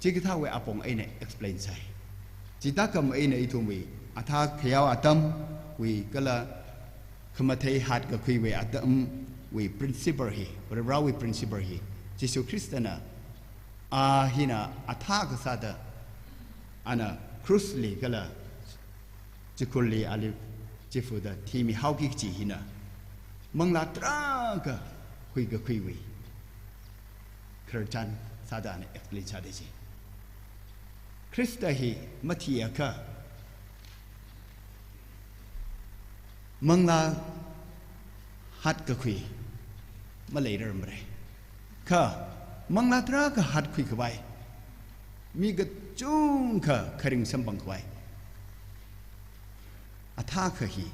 chikathāwui apong eina explain sāi. Chithākam eina ithumwui athā khayao atamwui kala khamathei hatkakhuiwui atamwui principle hi, Varivarawui principle hi, Jesu Khristana, a hina athā kasāda, ana cross li kala chikhurli ali chifuda thimihaoki kachi hina manglā tarākha huikakhuiwui khararchan sāda ana explain sāda chi. Khrista hi mathiakha manglā hatkakhui maleirarmara. Kha manglā tarākha hatkhui khavai, mi kachungkha kharing samphang khavai, a, athā akha hi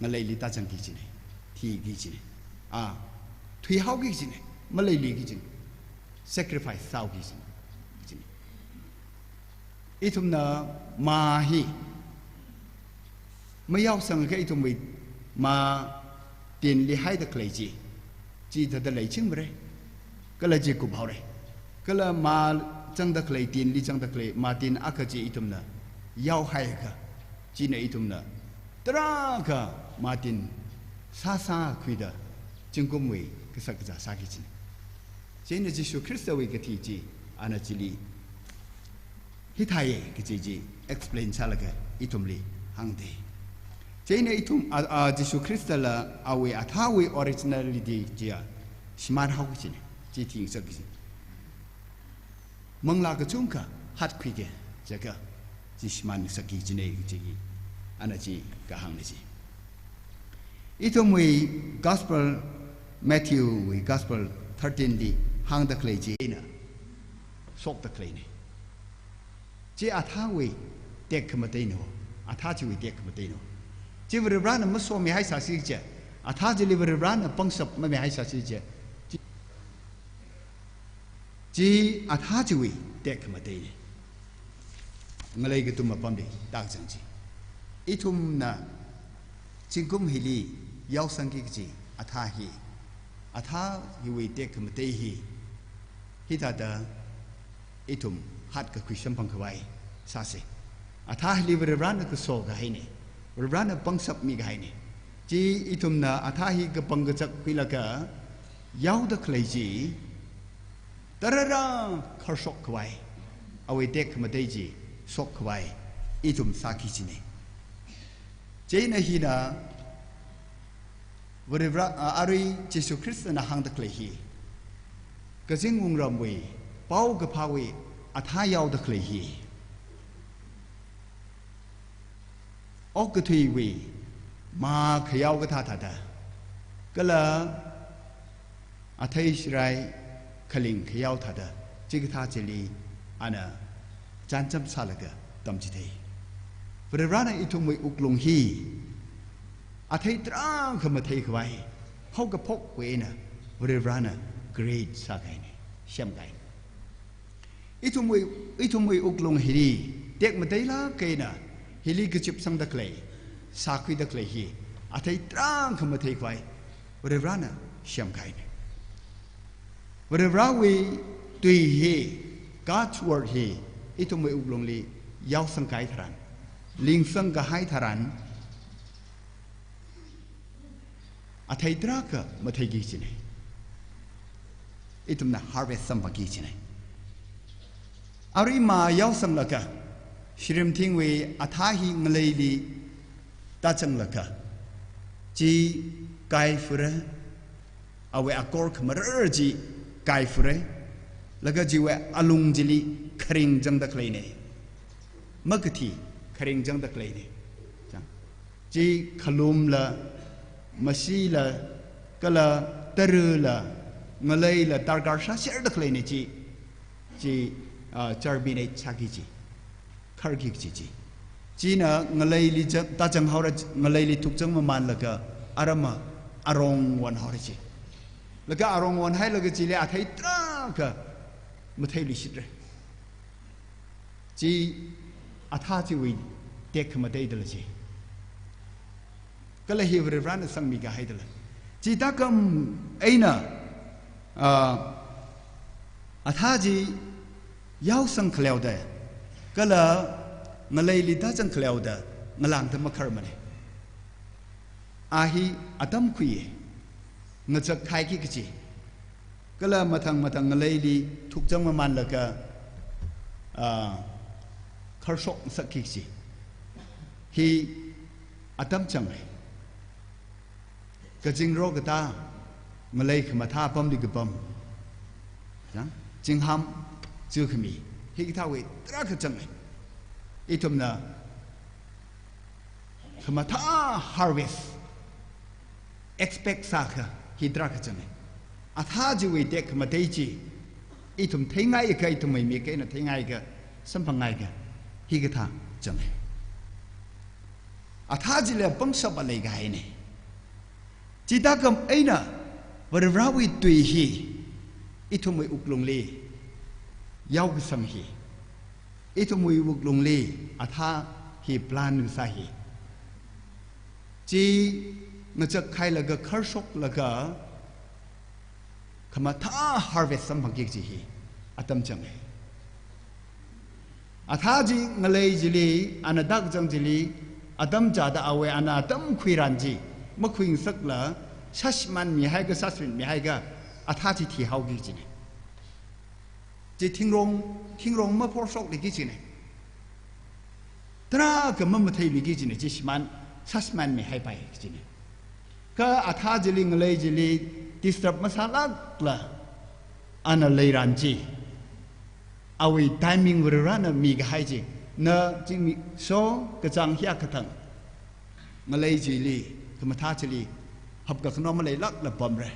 ngaleili tāzangki kajina, thiki kajina. A, thuihaoki kajina, maleiluiki kajina. Sacrifice sāhaoki kajina, kajina. Ithumna mā hi mayaosang akha ithumwui mā tinli haida khalei chi, chi thāda leichingmara. Kala chi kuphaora. Kala mā zangda khalei, tinli zangda khalei, mā tin akha chi ithumna yaohai akha, china ithumna tarākha mā tin sāsākhuida zingkumwui kashak kazā sāki kajina. Chieina Jishu Khristawui kathi chi, ana chili hithāya kaji chi explain sālaga ithumli hāngda. Chieina ithum, a, a, Jishu Khristala awui athāwui originality chiya shimānhaoki kajina, chi theingasakki kajina. Manglā kachungkha hatkhuiki, jiakha chi shimānngasakki kajina kaji ana chi kahāngna chi. Ithumwui Gospel, Matthewwui Gospel thirteen li hāngda khalei chi eina shokda khaleina. Chi athāwui tekhamateina, athā chiwui tekhamateina. Chi Varivarana masomihaisāsi kaja, athā chili Varivarana pangshap mamihaisāsi kaja, chi, chi athā chiwui tekhamateina. Ngalei kathum apamli tākazang chi. Ithumna zingkum hili yaosangki kaji athā hi, athā hiwui tekhamatei hi, hithāda ithum hatkakhui samphangkhavai sāsa. Athā hili Varivarana kaso kahaina, Varivarana pangshap mikahaina. Chi ithumna athā hi kapangkazak khuilaga yaoda khalei chi, tarākha kharshok khavai, awui tekhamatei chi shokkhavai ithum sāki kajina. Chieina hina Varivara, a, arui Jishu Khristana hāngda khalei hi, kazing wungramwui paokaphāwui athā yaoda khalei hi, okkathuiwui mā khayao kathā thāda, kala athei sharai khaling khayao thāda, chikathā chili ana chānjam sālaga tamchithei. Varivarana ithumwui wuklung hi athei tarākha matheikhavai, haokaphok eina Varivarana create sākahaina, semkahaina. Ithumwui, ithumwui wuklung hili tekmateilāk eina hili kazipsangda khalei, sākhuida khalei hi athei tarākha matheikhavai Varivarana semkahaina. Varivarawui tui hi, God's word hi ithumwui wuklungli yaosangkahai tharan, lingsangkahai tharan, athei tarākha matheiki kajina. Ithumna harvest samphangki kajina. Arui mā yaosanglaga, shirimthingwui athā hi ngaleili tāzanglaga, chi kaifura, awui akor khamarar chi kaifura, laga chiwui alung chili kharing zangda khaleina. Makathi kharing zangda khaleina. Chang. Chi khalumla, mashila, kala tarala, ngaleila darkar sāserda khaleina chi, chi, ah, germinate sāki chi, kharki chi chi. China ngaleili za-, tāzanghaora, ngaleili thukzang mamānlaga arama arong wanhaora chi. Laga arong wanhailaga chili athei tarākha matheiluishitra. Chi athā chiwui tekhamatei dala chi. Kala hi Varivarana sangmikahai dala. Chithākha eina, ah, athā chi yaosang khaleoda, kala ngaleili tāzang khaleoda, ngalāngda makharmana. A hi atam khuiya, ngazak khaiki kachi. Kala mathang mathang ngaleili thukzang mamānlaga, ah, kharshok ngasakki kachi. Hi atam zanga. Kazing rokatā, ngalei khamathā apamli kapam. Chang, zingham zukhami, hikathāwui tarākha zanga. Ithumna khamathā harvest expect sākha hi tarākha zanga. Athā chiwui tekhamatei chi ithum theingaikha, ithumwui mik eina theingaikha, samphangngaiakha, hikathā zanga. Athā chili pangshap leikahaina. Chithākam eina Varivarāwui tui hi ithumwui wuklungli yaokasang hi, ithumwui wuklungli athā hi plan kasā hi, chi ngachakhailaga kharshoklaga khamathā harvest samphangki kaji hi atam changa. Athā chi ngalei chili, ana tākazang chili, atam chāda awui ana atam khuiran chi makhuingasakla, sāshimānmihaiakha, sāshimānmihaiakha, athā chi thihaoki kajina. Chi thingrong, thingrong maphorshokluiki kajina. Tarākha mamatheiluiki kajina, chi shimān, sāshimānmihaipai kajina. Kha athā chili, ngalei chili disturb masālākla, ana leiran chi, awui timing Varivarāna mikahai chi, na chingmi so kachāng hiya kathang, ngalei chili, khamathā chili hapkakhano maleilākla pamra.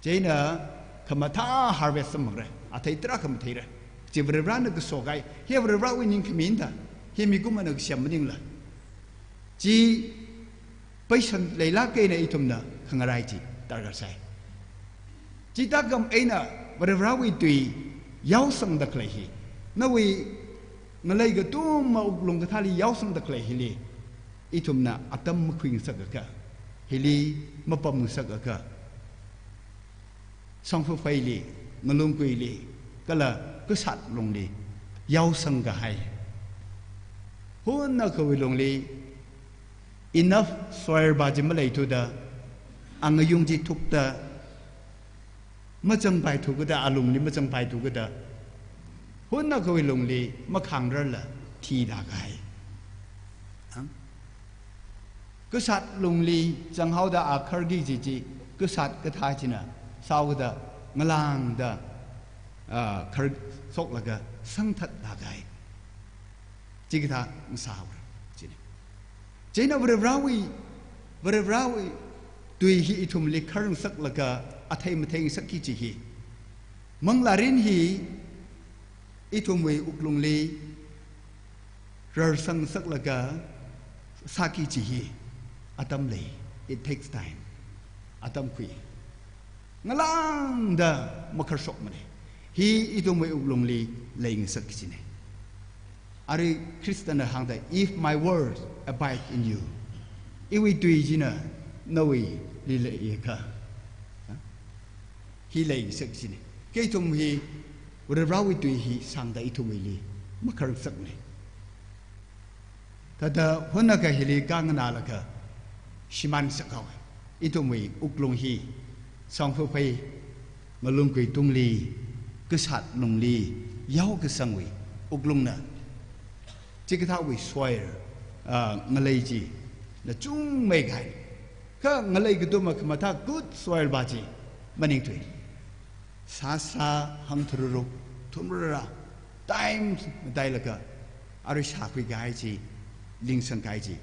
Chieina khamathā harvest samphangra, athei tarākha matheira. Chi Varivarāna kaso kahai, hi Varivarāwui ningkhami da, hi mikumona kasem maningla. Chi paisan leilāk eina ithumna khangarai chi darkar sai. Chithākam eina Varivarāwui tui yaosangda khalei hi, nawui ngalei kathuma wuklung kathāli yaosangda khalei hili, ithumna atam makhuingasakakha, hili mapamngasakakha, shongfapheili, ngalungguili, kala kashat lungli yaosang kahai, hunnakhawui lungli enough soil va chi maleithuda, angayung chi thukda, machangpaithu kajida, alungli machangpaithu kajida, hunnakhawui lungli makhangrarla thida kahai. Ang? Kashat lungli zanghaoda a kharki kaji chi, kashat kathā china sāhaoda ngalāngda, ah, kharshoklaga sangthatda kahai. Chikathā ngasāhaora kajina. Chieina Varivarāwui, Varivarāwui tui hi ithumli kharngasaklaga athei matheingasakki kaji hi, manglārin hi ithumwui wuklungli rarsangsaklaga sāki kaji hi atam lei. It takes time. Atam khui. Ngalāngda makharshokmana. Hi ithumwui wuklungli leingasakki kajina. Arui Khristana hāngda, "If my words abide in you," iwui tui china nawuili leiakha, ha? Hi leingasakki kajina. Kha ithum hi Varivarāwui tui hi sangda ithumwuili makharngasakmana. Thāda hunnakha hili kanganālaga shimānsak haowa. Ithumwui wuklung hi shongfaphei, ngalunggui tungli, kashat lungli yaokasangwui wuklungna. Chikathāwui soil, ah, ngalei china chungmei kahai. Kha ngalei kathuma khamathā good soil va chi maningthui. Sāsā, hangtharuruk, thumrara, time matailaga, arui shākhui kahai chi, lingsang kahai chi,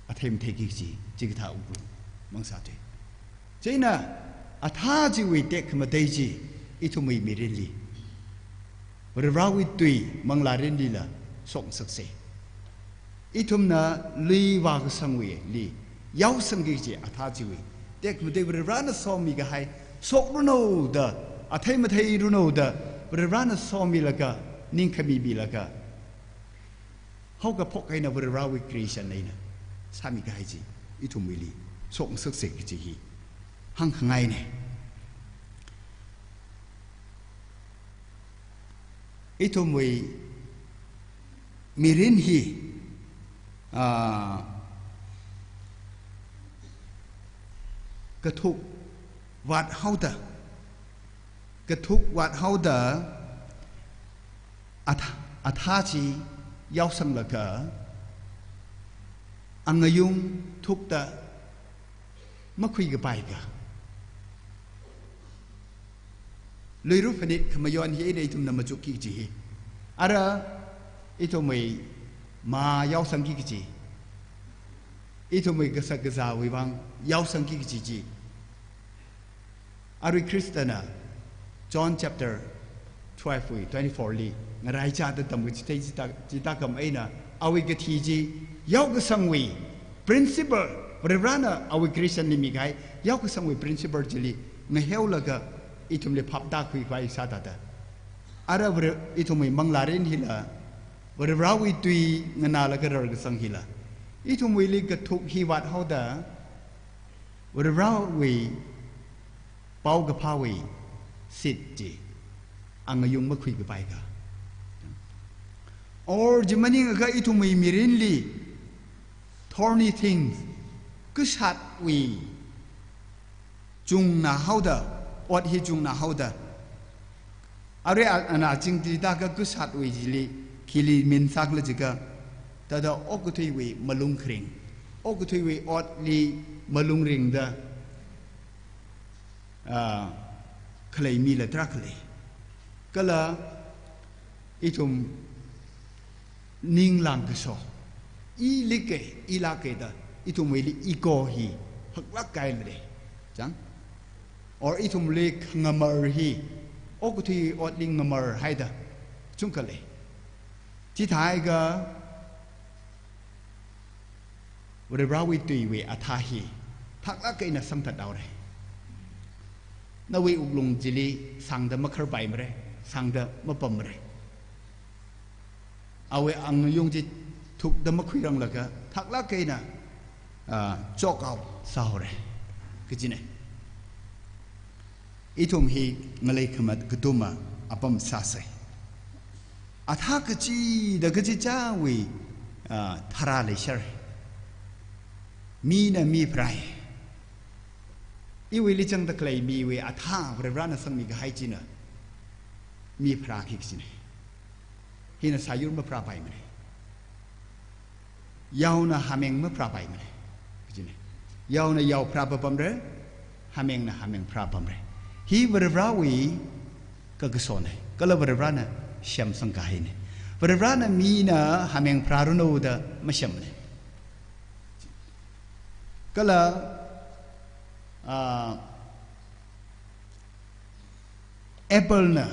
athei matheiki kaji, chikathā wuklung mang sāthui. Chieina athā chiwui tekhamatei chi ithumwui mirinli, Varivarāwui tui manglārinlila shokngasaksa. Ithumna lui vākasangwuili yaosangki kaji athā chiwui tekhamatei Varivarāna somikahai, shokranu da, athei matheiranu da, Varivarāna somilaga, ningkhami milaga, haokaphok eina Varivarāwui creation eina sāmikahai chi ithumwuili shokngasaksa kaji hi hāngkhangaina. Ithumwui mirin hi, ah, kathuk vāthaoda, kathuk vāthaoda athā, athā chi yaosanglaga, angayung thukda makhuikapai akha, luira phanit khamayon hi eina ithumna machukki kaji hi. Ara ithumwui mā yaosangki kaji, ithumwui kashak kazāwui vang yaosangki kaji chi, arui Khristana John chapter twelve wui twenty-four li ngaraichāda tamkachithei chithā, chithākam eina Awui kathi chi, yaokasangwui principle, Varivarana awui creation li mikahai, yaokasangwui principle chili ngaheolaga ithumli phapta khuikhavai sāda da. Ara Vari-, ithumwui manglārin hila, Varivarawui tui nganālaga rarkasang hila, ithumwuili kathuk hi vāthaoda, Varivarawui paokaphāwui seed chi angayung makhuikapai kha. Or chi maningakha ithumwui mirinli thorny things, kashatwui chungnā haoda, ot hi chungnā haoda, arui a-, ana chingtida kha kashatwui chili, khili min sākhala jiakha, thāda okathuiwui malung kharing, okathuiwui otli malung ringda, ah, khalei mila tarākha lei. Kala ithum ninglāng kaso, ili ke, ila ke da, ithumwuili ego hi haklāk kahai lei. Chang? Or ithumli khangamar hi, okathui otli ngamar haida, chungkha lei. Chithākha, Varivarawui tuiwui athā hi thaklāk eina sangthat haora. Nawui wuklung chili sāngda makharpaimara, sāngda mapammara. Awui angayung chi thukda makhuiranglaga thaklāk eina, ah, chok out sāhaora kajina. Ithum hi ngalei khamat katuma apam sāsa. Athā kachida kachichāwui, ah, tharā leishar. Mina mi pharāi. Iwuili changda khalei miwui athā Varivarana sangmi kahai china mi pharāki kajina. Hina sāyur mapharāpaimana. Yaona hameng mapharāpaimana kajina. Yaona yao pharāpapamra, hamengna hameng pharāpamra. Hi Varivarawui kakasona, kala Varivarana semsang kahaina. Varivarana mina hameng pharāranu da masemna. Kala, ah, apple na,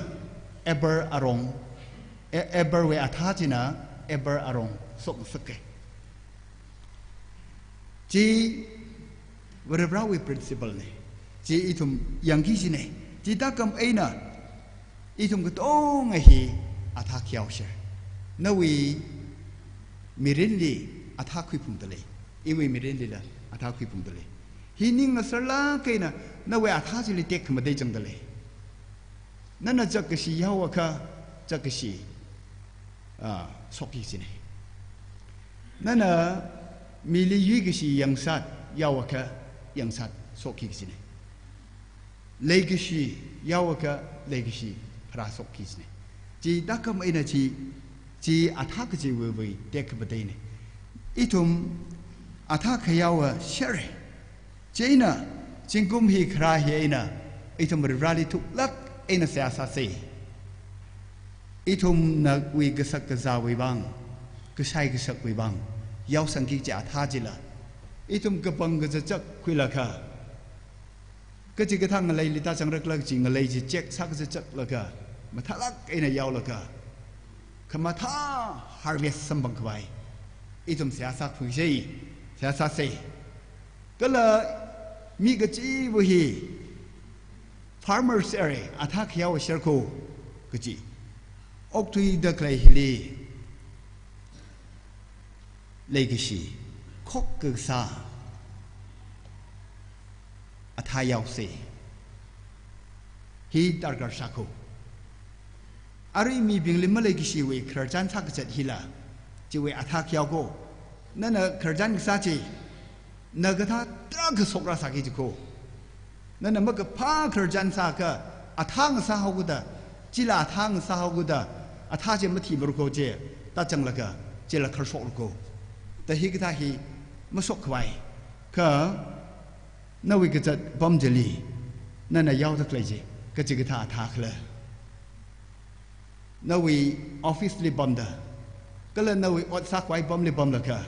apple arong, a-, apple wui athā china apple arong shokngasaka. Chi Varivarawui principle na. Chi ithum yangki kajina. Chithākam eina ithum katonga hi athā khayaoshar. Nawui mirinli athā khuiphungda lei. Iwui mirinlila athā khuiphungda lei. Hi ning ngasarlāk eina nawui athā chili tekhamatei changda lei. Nana chakkashi yaoakha chakkashi, ah, shokki kajina. Nana mili yuikashi yangsat yaoakha yangsat shokki kajina. Leikashi yaoakha leikashi pharāshokki kajina. Chithākam eina chi, chi athā kajiwui vei tekhamateina. Ithum athā khayaowa share. Chieina, zingkum hi kharā hi eina, ithum Varivarali thuklāk eina seihā sāsa. Ithumna wui kasak kazāwui vang, kashai kashakwui vang, yaosangki kaji athā chila, ithum kapang kazachak khuilaga, kachikathā ngaleili tāzangrākla kaji ngalei chi check sākazachaklaga, mathālāk eina yaolaga, khamathā harvest samphang khavai ithum seihā sākhuisa, seihā sāsa. Kala mi kachiva hi farmers area athā khayaowa share ko kaji. Okthuida khalei hili leikashi, khokkasā athā yaosa. Hi darkar sāko. Arui mibingli maleikashiwui khararchan sākazat hila, chiwui athā khayao ko. Nana khararchan kasā chi, na kathā tarākha shokrasāki kaji ko. Nana makaphā khararchan sākha, athā ngasāhaoda, chila athā ngasāhaoda, athā chi mathimara ko chi tāzanglaga, chila kharshokra ko. Da hikathā hi mashok khavai. Kha, nawui kazat apam chili, nana yaoda khalei chi, kachikathā athā khala. Nawui office li pamda, kala nawui ot sākhavai apamli pamlaga,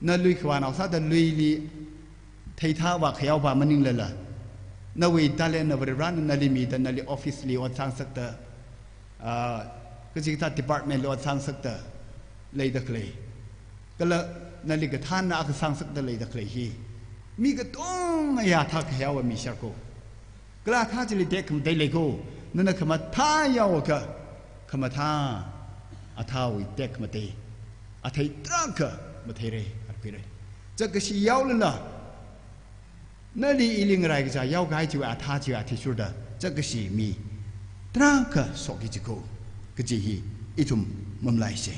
na lui khavānao sāda luili theithā vākhayaova maninglala, nawui talent na Varivarana nali mida, nali office li ot sāngasakta, ah, kachikathā department li ot sāngasakta, leida khalei, kala nali kathānna akha sāngasakda leida khalei hi, mi katonga athā khayaowa mishar ko. Kala athā chili tekhamatei lei ko. Nana khamathā yaoakha, khamathā athāwui tekhamatei athei tarākha matheira, arkhuira. Chākashi yaolala, nali ili ngarai kachā yaokahai chiwui athā chiwui athishurda chākashi mi tarākha shokki jiko kaji hi ithum mamalaisa.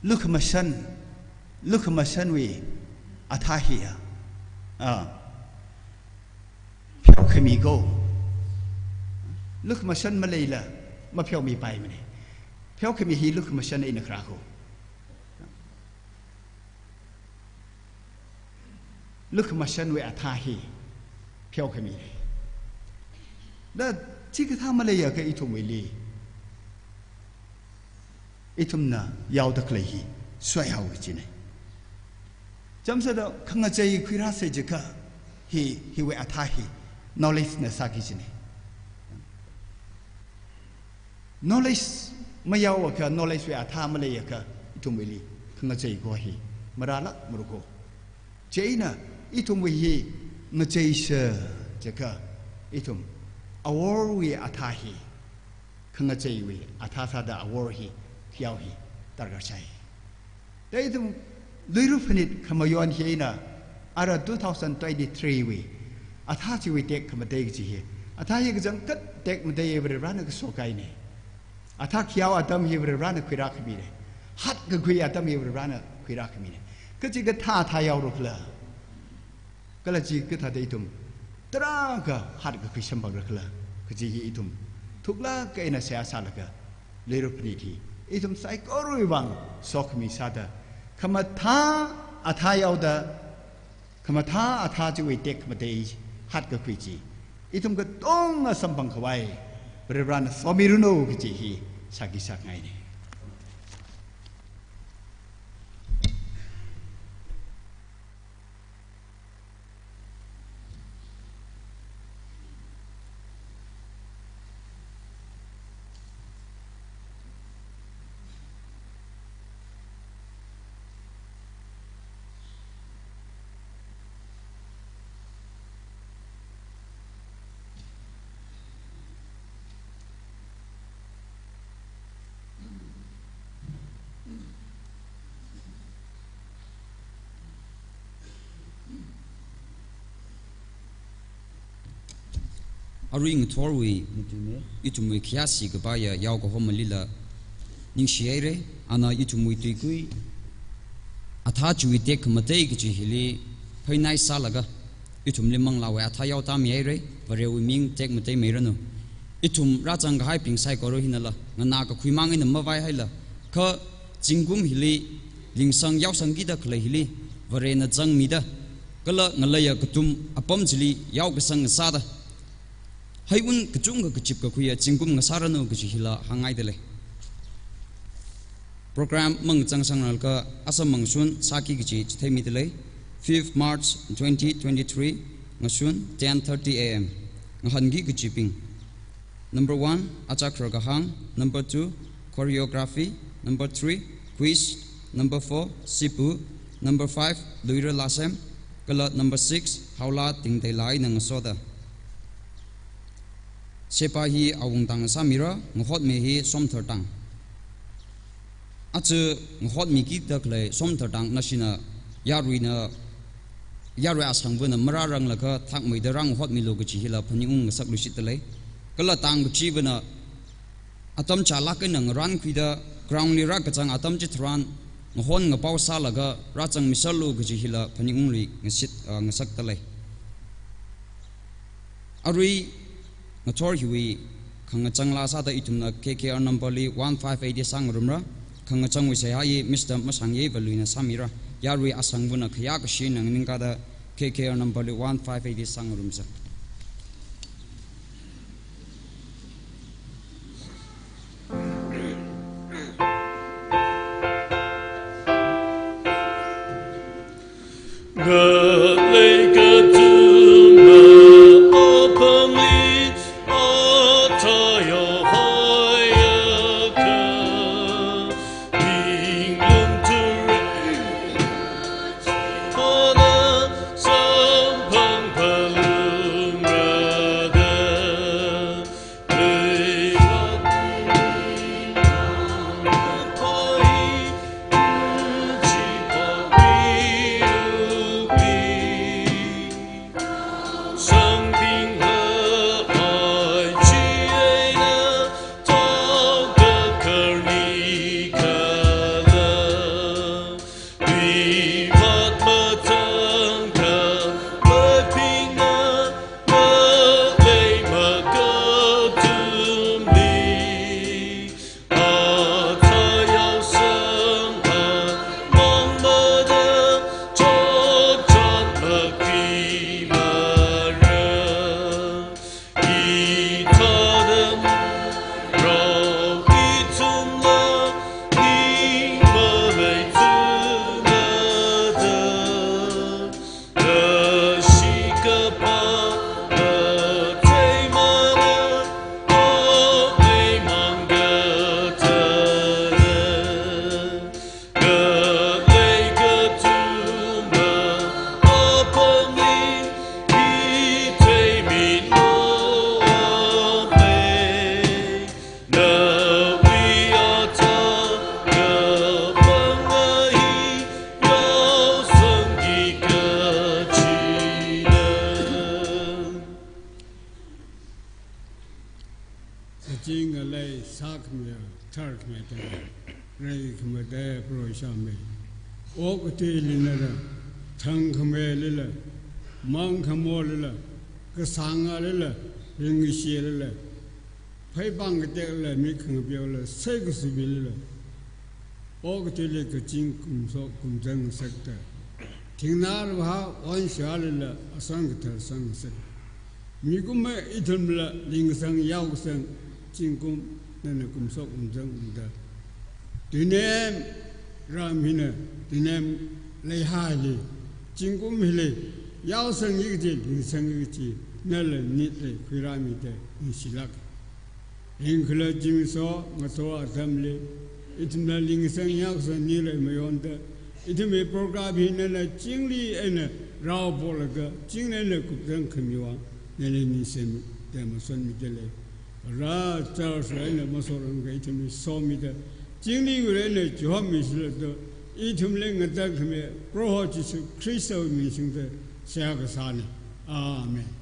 Lukhamashan, lukhamashanwui athā hiya, a, pheokhami ko. Lukhamashan maleila mapheomipaimana. Pheokhami hi lukhamashan eina kharā ko. Lukhamashanwui athā hi pheokhamina. Da chikathā maleiakha ithumwuili, ithumna yaoda khalei hi soihaowa kajina. Chāmsāda khangachei khuirāsa jiakha hi, hiwui athā hi knowledgena sāki kajina. Knowledge mayaoakha, knowledgewui athā maleiakha, ithumwuili khangachei kaho hi marālākmara ko. Chieina ithumwui hi ngacheisa jiakha, ithum aworwui athā hi khangacheiwui athā sāda awor hi, khayao hi darkar sai. Da ithum Luira Phanit khamayon hi eina, ara two thousand twenty-three wui athā chiwui tekhamatei kaji hi, athā hi kachangkhat tekhamatei Varivarana kaso kahaina. Athā khayao atam hi Varivarana khuirākhamina. Hatkakhui atam hi Varivarana khuirākhamina. Kachikathā athā yaora khala, kala chikathāda ithum tarākha hatkakhui samphangra khala kaji hi ithum thuklāk eina seihā sālaga, Luira Phanit hi ithum saikorawui vang sokhami sāda, khamathā athā yaoda, khamathā athā chiwui tekhamatei hatkakhui chi ithum katonga samphang khavai Varivarana somiranu kaji hi sāki sāngaina. Arui ngathorwui, ithumwui khayāshi kapaiya yao kahom malila ningshi haira. Ana ithumwui tuikui athā chiwui tekhamatei kaji hili phainai sālaga, ithumli manglāwui athā yaotāmi haira, Varewui ming tekmatei miranu. Ithum rāzang kahaibing saikora hinala, nganā kakhui mang eina mavai haila, kha zingkum hili, lingsang yaosangkida khalei hili, Varena zangmida, kala ngaleiya katum apam chili yaokasang ngasāda, heiwun kachungkha kachip kakhuiya zingkum ngasāranu kaji hila hāngngaida lei. Program mangachang sangralka asam mangshun sāki kaji chitheimida lei. Fifth March twenty twenty-three, ngashun ten thirty A M. Ngahānki kajibing: number one, Achakra Kahāng; number two, choreography; number three, quiz; number four, Sipu; number five, Luira Lāsem; kala number six, Haola Tingteila eina ngasoda. Sepa hi Awungtangna sāmira, ngahotmi hi Somthartang. Aja ngahotmikida khalei Somthartang nashina yaruina, yarui asangvana marāranglakha thakmeida rāngahotmilu kaji hila phaningung ngasakluishitda lei. Kala tangkachivana atam chālāk eina ngarānkhuida ground li rākazang atam chitharan ngahon ngapao sālaga rāzangmiserlu kaji hila phaningungli ngasit, ah, ngasakda lei. Arui ngathor hiwui khangachang laa sāda ithumna K K R number li one five eight sāngarumra. Khangachangwui seihā hi Mister Mashangyei Valuina sāmira. Yarui asangvana khayākashi eina nganingkāda K K R number li one five eight sāngarumsa. Mate, rai khamate proisha me. Okathuili nala, thangkhameilila, mangkhamolila, kasāngalila, ringshilila, phaipāng katekla, mik khangapyola, saikasumilila, okathuili kaching kumshok kumzang ngasakta, thingnā rāvā onshalila, asang kathar sang ngasak. Mikumowui ithumla lingkasang yaokasang zingkum nana kumshok kumzang ungda, tuinem ram hina, tuinem leihāli, zingkum hili yaosangki kaji, lingkasangki kaji nala nitlei khuirāmida ningshilāk. Ringkhala zimiksho ngaso atamli, ithumna lingkasang yaokasang nilei mayonda, ithumwui program hi nana chingri eina raophoklaga, chingri eina kupzang khamiwui vang nali ningshimida masonmida lei. Rā church eina masorangakha ithumli somida, chingri wui eina chihommishilado, ithumli ngatakkhami Proho Jesu Khristawui ming singda seihā kasāna. Amen.